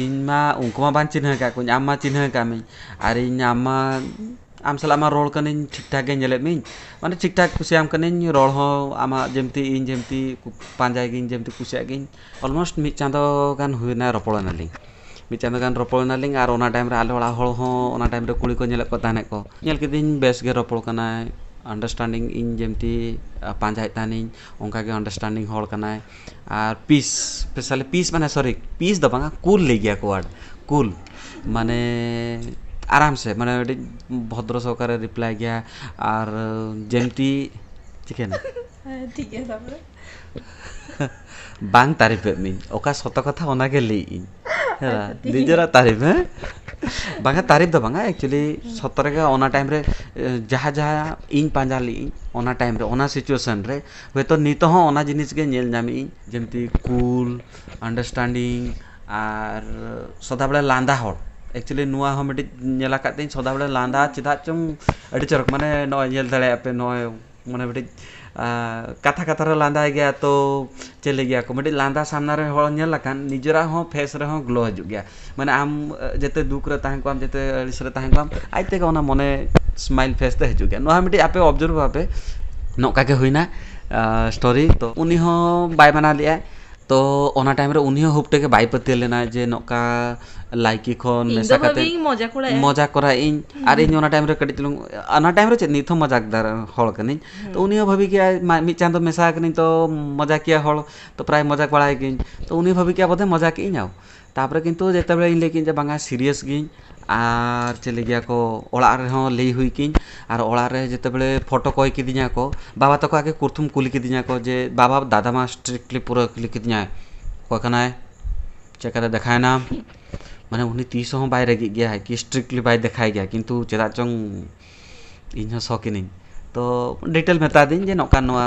"ᱤᱧ ᱢᱟ ᱩᱱᱠᱩ ᱢᱟ ᱵᱟᱝ ᱪᱤᱱᱦᱟᱹ ᱟᱠᱟᱫ ᱠᱚᱣᱟᱧ, ᱟᱢ ᱢᱟ ᱪᱤᱱᱦᱟᱹ ᱟᱠᱟᱫ ᱢᱤᱧ, ᱟᱨ ᱤᱧ ᱟᱢ ᱢᱟ, ᱟᱢ ᱥᱟᱞᱟᱜ ᱢᱟ ᱨᱚᱲ ᱠᱟᱹᱱᱟᱹᱧ, ᱴᱷᱤᱠ ᱴᱷᱟᱠ ᱜᱮ ᱧᱮᱞᱮᱫ ᱢᱤᱧ, ᱢᱟᱱᱮ ᱴᱷᱤᱠ ᱴᱷᱟᱠ ᱠᱩᱥᱤᱭᱟᱢ ᱠᱟᱹᱱᱟᱹᱧ, ᱨᱚᱲ ᱦᱚᱸ ᱟᱢᱟᱜ ᱡᱮᱢᱛᱤ ᱤᱧ ᱡᱮᱢᱛᱤ ᱠᱩ-, ᱯᱟᱸᱡᱟᱭ ᱜᱤᱧ ᱡᱮᱢᱛᱤ ᱠᱩᱥᱤᱭᱟᱜ ᱜᱤᱧ, ᱚᱞᱢᱳᱥᱴ ᱢᱤᱫ ᱪᱟᱸᱫᱳ ᱜᱟᱱ ᱦᱩᱭᱱᱟ ᱨᱚᱯᱚᱲ ᱮᱱᱟᱞᱤᱧ, ᱢᱤᱫ ᱪᱟᱸᱫᱳ ᱜᱟᱱ ᱨᱚᱯᱚᱲ ᱮᱱᱟᱞᱤᱧ, ᱟᱨ ᱚᱱᱟ ᱴᱟᱭᱤᱢ ᱨᱮ ᱟᱞᱮ ᱚᱲᱟᱜ ᱦᱚᱲ ᱦᱚᱸ ᱚᱱᱟ ᱴᱟᱭᱤᱢ ᱨᱮ ᱠᱩᱲᱤ ᱠᱚ ᱧᱮᱞᱮᱫ ᱠᱚ ᱛᱟᱦᱮᱱᱮᱫ ᱠᱚ, ᱧᱮᱞ ᱠᱤᱫᱤᱧ ᱵᱮᱥ ᱜᱮ ᱨᱚᱯᱚᱲ ᱠᱟᱱᱟᱭ, ᱟᱱᱰᱟᱨᱥᱴᱮᱱᱰᱤᱝ ᱤᱧ ᱡᱮᱢᱛᱤ, ᱟ, ᱯᱟᱸᱡᱟᱭᱮᱫ ᱛᱟᱦᱮᱱᱤᱧ, ᱚᱱᱠᱟ ᱜᱮ ᱟᱱᱰᱟᱨᱥᱴᱮᱱᱰᱤᱝ ᱦᱚᱲ ᱠᱟᱱᱟᱭ, ᱟᱨ ᱯᱤᱥ, ᱥᱯᱮᱥᱟᱞᱤ ᱯᱤᱥ ᱢᱟᱱᱮ, ᱥᱚᱨᱤ, ᱯᱤᱥ ᱫᱚ ᱵᱟᱝᱟ, ᱠᱩᱞ ᱞᱟᱹᱭ ᱜᱮᱭᱟ ᱠᱚ ᱣᱟᱨᱰ, ᱠᱩᱞ, ᱢᱟᱱᱮ ᱟᱨᱟᱢ ᱥᱮ, ᱢᱟᱱᱮ ᱟᱹᱰᱤ ᱵᱷᱚᱫᱨᱚ ᱥᱚᱦᱚᱠᱟᱨᱮ ᱨᱤᱯᱞᱟᱭ ᱜᱮᱭᱟ, ᱟᱨ ᱡᱮᱢᱛᱤ, ᱪᱤᱠᱟᱹᱭᱮᱱᱟ? ᱦᱮᱸ, ᱴᱷᱤᱠ ᱜᱮᱭᱟ, ᱛᱟᱯᱚᱨᱮ? ᱵᱟᱝ ᱛᱟᱹᱨᱤᱯᱮᱫ ᱢᱤᱧ, ᱚᱠᱟ ᱥᱚᱛᱚ ᱠᱟᱛᱷᱟ ᱚᱱᱟ ᱜᱮ ᱞᱟᱹᱭᱮᱫ ᱤᱧ᱾ ᱦᱮᱸ, ᱟᱪᱪᱷᱟ, ᱴᱷᱤᱠ ᱜᱮᱭᱟ᱾ ᱱᱤᱡᱮᱨᱟᱜ ᱛᱟᱹᱨᱤᱯ, ᱦᱮᱸ? ᱵᱟᱝᱟ, ᱛᱟᱹᱨᱤᱯ ᱫᱚ ᱵᱟᱝᱟ, actually ᱥᱚᱛᱚ ᱨᱮᱜᱮ ᱚᱱᱟ ᱴᱟᱭᱤᱢ ᱨᱮ, ᱮ, ᱡᱟᱦᱟᱸ ᱡᱟᱦᱟᱸ ᱤᱧ ᱯᱟᱸᱡᱟ ᱞᱮᱫ ᱤᱧ, ᱚᱱᱟ ᱴᱟᱭᱤᱢ ᱨᱮ, ᱚᱱᱟ ᱥᱤᱪᱩᱭᱮᱥᱚᱱ ᱨᱮ, ᱦᱚᱭᱛᱳ ᱱᱤᱛᱚᱜ ᱦᱚᱸ ᱚᱱᱟ ᱡᱤᱱᱤᱥ ᱜᱮ ᱧᱮᱞ ᱧᱟᱢᱮᱫ ᱤᱧ, ᱡᱮᱢᱛᱤ ᱠᱩᱞ, ᱟᱱᱰᱟᱨᱥᱴᱮᱱᱰᱤᱝ, ᱟᱨ ᱥᱚᱫᱟ ᱵᱮᱲᱟ ᱞᱟᱸᱫᱟ ᱦᱚᱲ᱾ Actually ᱱᱚᱣᱟ ᱦᱚᱸ ᱢᱤᱫᱴᱤᱡ ᱧᱮᱞ ᱟᱠᱟᱫ ᱛᱤᱧ, ᱥᱚᱫᱟ ᱵᱮᱲᱟ ᱞᱟᱸᱫᱟ ᱪᱮᱫᱟᱜ ᱪᱚᱝ ᱟᱹᱰᱤ ᱪᱚᱨᱚᱠ, ᱢᱟᱱᱮ ᱱᱚᱜᱼᱚᱭ ᱧᱮᱞ ᱫᱟᱲᱮᱭᱟᱜ ᱯᱮ, ᱱᱚᱜᱼᱚᱭ ᱢᱟᱱᱮ ᱢᱤᱫᱴᱤᱡ, ᱟᱨ ᱠᱟᱛᱷᱟ ᱠᱟᱛᱷᱟ ᱨᱮ ᱞᱟᱸᱫᱟᱭ ᱜᱮᱭᱟ, ᱛᱚ ᱪᱮᱫ ᱞᱟᱹᱭ ᱜᱮᱭᱟ ᱠᱚ, ᱢᱤᱫᱴᱤᱡ ᱞᱟᱸᱫᱟ ᱥᱟᱢᱱᱟ ᱨᱮ ᱦᱚᱲ ᱧᱮᱞ ᱞᱮᱠᱷᱟᱱ ᱱᱤᱡᱮᱨᱟᱜ ᱦᱚᱸ ᱯᱷᱮᱥ ᱨᱮᱦᱚᱸ ᱜᱞᱳ ᱦᱤᱡᱩᱜ ᱜᱮᱭᱟ᱾ ᱢᱟᱱᱮ ᱟᱢ ᱡᱟᱛᱮ ᱫᱩᱠ ᱨᱮ ᱛᱟᱦᱮᱸ ᱠᱚᱜ ᱟᱢ, ᱡᱟᱛᱮ ᱟᱹᱲᱤᱥ ᱨᱮ ᱛᱟᱦᱮᱸ ᱠᱚᱜ ᱟᱢ, ᱟᱡ ᱛᱮᱜᱮ ᱚᱱᱟ ᱢᱚᱱᱮ ᱥᱢᱟᱭᱤᱞ ᱯᱷᱮᱥ ᱛᱮ ᱦᱤᱡᱩᱜ ᱜᱮᱭᱟ᱾ ᱱᱚᱣᱟ ᱢᱤᱫᱴᱤᱡ ᱟᱯᱮ ᱚᱵᱡᱟᱨᱵᱷ ᱵᱷᱟᱵᱮ᱾ ᱱᱚᱝᱠᱟ ᱜᱮ ᱦᱩᱭᱱᱟ ᱥᱴᱳᱨᱤ᱾ ᱛᱚ ᱩᱱᱤ ᱦᱚᱸ ᱵᱟᱭ ᱢᱟᱱᱟᱣ ᱞᱮᱫᱼᱟ᱾ ᱛᱚ ᱚᱱᱟ ᱴᱟᱭᱤᱢ ᱨᱮ ᱩᱱᱤ ᱦᱚᱸ ᱦᱩᱯᱴᱟᱹ ᱜᱮ ᱵᱟᱭ ᱯᱟᱹᱛᱭᱟᱹᱣ ᱞᱮᱱᱟ ᱡᱮ ᱱᱚᱝᱠᱟ ᱞᱟᱭᱠᱤ ᱠᱷᱚᱱ ᱤᱧ ᱢᱮᱥᱟ ᱫᱚ ᱠᱟᱛᱮ ᱵᱷᱟᱹᱵᱤᱧ ᱢᱚᱡᱟ ᱠᱚᱲᱟᱭᱟ᱾ ᱢᱚᱡᱟ ᱠᱚᱨᱟᱣ ᱤᱧ᱾ ᱟᱨ ᱤᱧ ᱚᱱᱟ ᱴᱟᱭᱤᱢ ᱨᱮ ᱠᱟᱹᱴᱤᱡ ᱪᱩᱞᱩᱝ, ᱚᱱᱟ ᱴᱟᱭᱤᱢ ᱨᱮ ᱪᱮᱫ, ᱱᱤᱛ ᱦᱚᱸ ᱢᱚᱡᱟᱠ ᱫᱟᱨ ᱦᱚᱲ ᱠᱟᱹᱱᱟᱹᱧ᱾ ᱛᱚ ᱩᱱᱤ ᱦᱚᱸ ᱵᱷᱟᱹᱵᱤ ᱠᱮᱜᱼᱟᱭ, ᱢᱟ-, ᱢᱤᱫ ᱪᱟᱸᱫᱚ ᱢᱮᱥᱟ ᱠᱟᱹᱱᱟᱹᱧ, ᱛᱚ ᱢᱚᱡᱟᱠᱤᱭᱟᱹ ᱦᱚᱲ, ᱛᱚ ᱯᱨᱟᱭ ᱢᱚᱡᱟᱠ ᱵᱟᱲᱟᱭ ᱜᱤᱭᱟᱹᱧ᱾ ᱛᱚ ᱩᱱᱤ ᱦᱚᱸ ᱵᱷᱟᱹᱵᱤ ᱠᱮᱜᱼᱟ ᱵᱚᱫᱷᱚᱭ ᱢᱚᱡᱟᱠ ᱤᱧ ᱟᱣ᱾ ᱛᱟᱯᱚᱨᱮ ᱠᱤᱱᱛᱩ ᱡᱮᱛᱮ ᱵᱮᱲᱮ ᱤᱧ ᱞᱟᱹᱭ ᱠᱮᱜᱼᱟᱹᱧ ᱡᱮ ᱵᱟᱝᱟ, ᱥᱤᱨᱤᱭᱟᱥ ᱜᱤᱭᱟᱹᱧ᱾ ᱟᱨ ᱪᱮᱫ ᱞᱟᱹᱭ ᱜᱮᱭᱟ ᱠᱚ, ᱚᱲᱟᱜ ᱨᱮᱦᱚᱸ ᱞᱟᱹᱭ ᱦᱩᱭ ᱠᱤᱧ᱾ ᱟᱨ ᱚᱲᱟᱜ ᱨᱮ ᱡᱮᱛᱮ ᱵᱮᱲᱮ ᱯᱷᱳᱴᱳ ᱠᱚᱭ ᱠᱤᱫᱤᱧᱟ ᱠᱚ, ᱵᱟᱵᱟ ᱛᱟᱠᱚ ᱟᱜᱮ ᱯᱨᱚᱛᱷᱚᱢ ᱠᱩᱞᱤ ᱠᱤᱫᱤᱧᱟ ᱠᱚ ᱡᱮ, "ᱵᱟᱵᱟ, ᱫᱟᱫᱟ ᱢᱟ ᱥᱴᱨᱤᱠᱴᱞᱤ ᱯᱩᱨᱟᱹ ᱠᱩᱞᱤ ᱠᱤᱫᱤᱧᱟᱭ, ᱚᱠᱚᱭ ᱠᱟᱱᱟᱭ, ᱪᱮᱫ ᱠᱟᱛᱮ ᱫᱮᱠᱷᱟᱭᱮᱱᱟᱢ?" ᱢᱟᱱᱮ ᱩᱱᱤ ᱛᱤᱥ ᱦᱚᱸ ᱵᱟᱭ ᱨᱟᱹᱜᱤᱜ ᱜᱮᱭᱟ, ᱠᱤ ᱥᱴᱨᱤᱠᱴᱞᱤ ᱵᱟᱭ ᱫᱮᱠᱷᱟᱭ ᱜᱮᱭᱟ, ᱠᱤᱱᱛᱩ ᱪᱮᱫᱟᱜ ᱪᱚᱝ ᱤᱧ ᱦᱚᱸ ᱥᱚᱠ ᱮᱱᱟᱹᱧ᱾ ᱛᱚ ᱰᱤᱴᱮᱞ ᱢᱮᱛᱟ ᱫᱤᱧ ᱡᱮ ᱱᱚᱝᱠᱟ ᱱᱚᱣᱟ,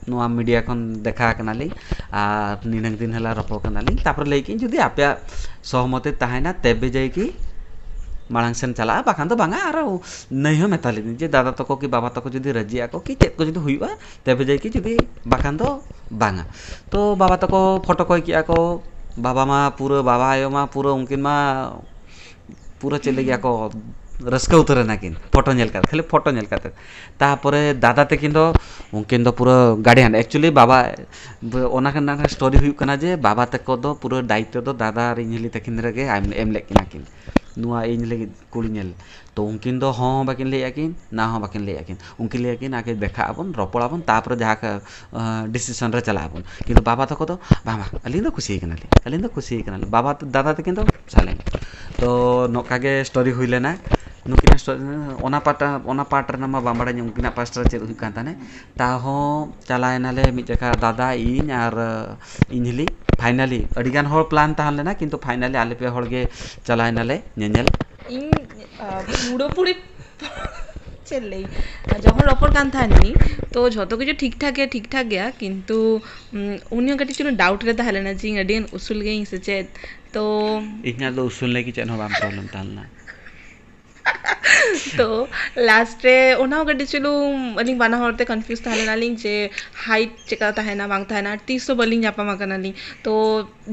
ᱱᱚᱣᱟ ᱢᱤᱰᱤᱭᱟ ᱠᱷᱚᱱ ᱫᱮᱠᱷᱟ ᱠᱟᱱᱟᱞᱤᱧ ᱟᱨ ᱱᱤᱱᱟᱹᱝ ᱫᱤᱱ ᱦᱮᱞᱟ ᱨᱚᱯᱚᱲ ᱠᱟᱱᱟᱞᱤᱧ᱾ ᱛᱟᱯᱚᱨᱮ ᱞᱟᱹᱭ ᱠᱮᱜᱼᱟᱹᱧ ᱡᱩᱫᱤ ᱟᱯᱮᱭᱟᱜ ᱥᱚᱦᱚᱢᱚᱛᱤ ᱛᱟᱦᱮᱱᱟ ᱛᱮᱵᱮ ᱡᱟᱭ ᱠᱤ ᱢᱟᱲᱟᱝ ᱥᱮᱱ ᱪᱟᱞᱟᱜᱼᱟ, ᱵᱟᱠᱷᱟᱱ ᱫᱚ ᱵᱟᱝᱟ᱾ ᱟᱨ ᱱᱟᱹᱭ ᱦᱚᱸ ᱢᱮᱛᱟ ᱞᱤᱫᱤᱧ ᱡᱮ ᱫᱟᱫᱟ ᱛᱟᱠᱚ ᱠᱤ ᱵᱟᱵᱟ ᱛᱟᱠᱚ ᱡᱩᱫᱤ ᱨᱟᱹᱡᱤᱜ ᱟᱠᱚ ᱠᱤ ᱪᱮᱫ ᱠᱚ ᱡᱩᱫᱤ ᱦᱩᱭᱩᱜᱼᱟ ᱛᱮᱵᱮ ᱡᱟᱭ ᱠᱤ, ᱡᱩᱫᱤ ᱵᱟᱠᱷᱟᱱ ᱫᱚ ᱵᱟᱝᱟ᱾ ᱛᱚ ᱵᱟᱵᱟ ᱛᱟᱠᱚ ᱯᱷᱳᱴᱳ ᱠᱚᱭ ᱠᱮᱜᱼᱟ ᱠᱚ, ᱵᱟᱵᱟ ᱢᱟ ᱯᱩᱨᱟᱹ, ᱵᱟᱵᱟ ᱟᱭᱳ ᱢᱟ ᱯᱩᱨᱟᱹ ᱩᱱᱠᱤᱱ ᱢᱟ ᱯᱩᱨᱟᱹ ᱪᱮᱫ ᱞᱟᱹᱜᱤᱫ ᱟᱠᱚ ᱨᱟᱹᱥᱠᱟᱹ ᱩᱛᱟᱹᱨ ᱮᱱᱟᱠᱤᱱ ᱯᱷᱳᱴᱳ ᱧᱮᱞ ᱠᱟᱛᱮ, ᱠᱷᱟᱹᱞᱤ ᱯᱷᱳᱴᱳ ᱧᱮᱞ ᱠᱟᱛᱮ᱾ ᱛᱟᱯᱚᱨᱮ ᱫᱟᱫᱟ ᱛᱟᱹᱠᱤᱱ ᱫᱚ, ᱩᱱᱠᱤᱱ ᱫᱚ ᱯᱩᱨᱟᱹ ᱜᱟᱨᱰᱤᱭᱟᱱ, actually ᱵᱟᱵᱟ, ᱚᱱᱟ ᱠᱷᱟᱱ ᱥᱴᱳᱨᱤ ᱦᱩᱭᱩᱜ ᱠᱟᱱᱟ ᱡᱮ ᱵᱟᱵᱟ ᱛᱟᱠᱚ ᱫᱚ ᱯᱩᱨᱟᱹ ᱫᱟᱭᱤᱛᱛᱚ ᱫᱚ ᱫᱟᱫᱟ ᱟᱨ ᱤᱧ ᱦᱤᱞᱤ ᱛᱟᱹᱠᱤᱱ ᱨᱮᱜᱮ ᱮᱢ, ᱮᱢ ᱞᱮᱫ ᱠᱤᱱᱟ ᱠᱤᱱ, ᱱᱚᱣᱟ ᱤᱧ ᱞᱟᱹᱜᱤᱫ ᱠᱩᱲᱤ ᱧᱮᱞ᱾ ᱛᱚ ᱩᱱᱠᱤᱱ ᱫᱚ ᱦᱚᱸ ᱦᱚᱸ ᱵᱟᱹᱠᱤᱱ ᱞᱟᱹᱭᱮᱫᱼᱟ ᱠᱤᱱ, ᱱᱟ ᱦᱚᱸ ᱵᱟᱹᱠᱤᱱ ᱞᱟᱹᱭᱮᱫᱼᱟ ᱠᱤᱱ᱾ ᱩᱱᱠᱤᱱ ᱞᱟᱹᱭᱟ ᱠᱤᱱ, "ᱟᱜᱮ ᱫᱮᱠᱷᱟᱜ ᱟᱵᱚᱱ, ᱨᱚᱯᱚᱲ ᱟᱵᱚᱱ, ᱛᱟᱯᱚᱨᱮ ᱡᱟᱦᱟᱸ ᱠᱟ-, ᱟᱸ, decision ᱨᱮ ᱪᱟᱞᱟᱜ ᱟᱵᱚᱱ᱾" ᱠᱤᱱᱛᱩ ᱵᱟᱵᱟ ᱛᱟᱠᱚ ᱫᱚ, "ᱵᱟᱝ, ᱵᱟᱝ, ᱟᱹᱞᱤᱧ ᱫᱚ ᱠᱩᱥᱤ ᱠᱟᱱᱟᱞᱤᱧ, ᱟᱹᱞᱤᱧ ᱫᱚ ᱠᱩᱥᱤ ᱠᱟᱱᱟᱞᱤᱧ᱾" ᱵᱟᱵᱟ, ᱫᱟᱫᱟ ᱛᱟᱹᱠᱤᱱ ᱫᱚ ᱥᱟᱭᱞᱮᱱᱴ᱾ ᱛᱚ ᱱᱚᱝᱠᱟ ᱜᱮ ᱥᱴᱳᱨᱤ ᱦᱩᱭ ᱞᱮᱱᱟ᱾ ᱱᱩᱠᱤᱱᱟᱜ ᱥᱴᱳᱨᱤ, ᱚᱱᱟ ᱯᱟᱦᱴᱟ, ᱚᱱᱟ ᱯᱟᱨᱴ ᱨᱮᱱᱟᱜ ᱢᱟ ᱵᱟᱝ ᱵᱟᱲᱟᱭ, ᱩᱱᱠᱤᱱᱟᱜ ᱯᱟᱥᱴᱟ ᱨᱮ ᱪᱮᱫ ᱦᱩᱭᱩᱜ ᱠᱟᱱ ᱛᱟᱦᱮᱱᱟ᱾ ᱛᱟᱦᱚᱸ ᱪᱟᱞᱟᱣ ᱮᱱᱟᱞᱮ ᱢᱤᱫ ᱡᱚᱠᱷᱟ, ᱫᱟᱫᱟ, ᱤᱧ ᱟᱨ, ᱟᱸ, ᱤᱧ ᱦᱤᱞᱤ᱾ ᱯᱷᱟᱭᱱᱟᱞᱤ ᱟᱹᱰᱤᱜᱟᱱ ᱦᱚᱲ ᱯᱞᱟᱱ ᱛᱟᱦᱮᱸ ᱞᱮᱱᱟ, ᱠᱤᱱᱛᱩ ᱯᱷᱟᱭᱱᱟᱞᱤ ᱟᱞᱮ ᱯᱮ ᱦᱚᱲ ᱜᱮ ᱪᱟᱞᱟᱣ ᱮᱱᱟᱞᱮ ᱧᱮᱧᱮᱞ᱾ ᱤᱧ, ᱟᱸ, ᱯᱩᱨᱟᱹᱯᱩᱨᱤ ᱪᱮᱫ ᱞᱟᱹᱭ, ᱡᱚᱠᱷᱚᱱ ᱨᱚᱯᱚᱲ ᱠᱟᱱ ᱛᱟᱦᱮᱱᱤᱧ, ᱛᱚ ᱡᱷᱚᱛᱚ ᱠᱤᱪᱷᱩ ᱴᱷᱤᱠ ᱴᱷᱟᱠ ᱜᱮ, ᱴᱷᱤᱠ ᱴᱷᱟᱠ ᱜᱮᱭᱟ, ᱠᱤᱱᱛᱩ, ᱩᱸ, ᱩᱱᱤ ᱦᱚᱸ ᱠᱟᱹᱴᱤᱡ ᱪᱩᱞᱩᱝ ᱰᱟᱣᱩᱴ ᱨᱮ ᱛᱟᱦᱮᱸ ᱞᱮᱱᱟ ᱡᱮ ᱤᱧ ᱟᱹᱰᱤ ᱜᱟᱱ ᱩᱥᱩᱞ ᱜᱮᱭᱟᱹᱧ ᱥᱮ ᱪᱮᱫ᱾ ᱛᱚ ᱤᱧᱟᱹᱜ ᱫᱚ ᱩᱥᱩᱞ ᱞᱟᱹᱜᱤᱫ ᱪᱮᱫ ᱦᱚᱸ ᱵᱟᱝ ᱯᱨᱚᱵᱞᱮᱢ ᱛᱟᱦᱮᱸ ᱞᱮᱱᱟ᱾ ᱛᱚ ᱞᱟᱥᱴ ᱨᱮ ᱚᱱᱟ ᱦᱚᱸ ᱠᱟᱹᱴᱤᱡ ᱪᱩᱞᱩᱝ ᱟᱹᱞᱤᱧ ᱵᱟᱱᱟ ᱦᱚᱲ ᱛᱮ ᱠᱚᱱᱯᱷᱤᱭᱩᱡᱽ ᱛᱟᱦᱮᱸ ᱞᱮᱱᱟᱞᱤᱧ ᱡᱮ ᱦᱟᱭᱤᱴ ᱪᱮᱠᱟ ᱛᱟᱦᱮᱱᱟ ᱵᱟᱝ ᱛᱟᱦᱮᱱᱟ, ᱟᱨ ᱛᱤᱥ ᱦᱚᱸ ᱵᱟᱹᱞᱤᱧ ᱧᱟᱯᱟᱢ ᱟᱠᱟᱱᱟᱞᱤᱧ᱾ ᱛᱚ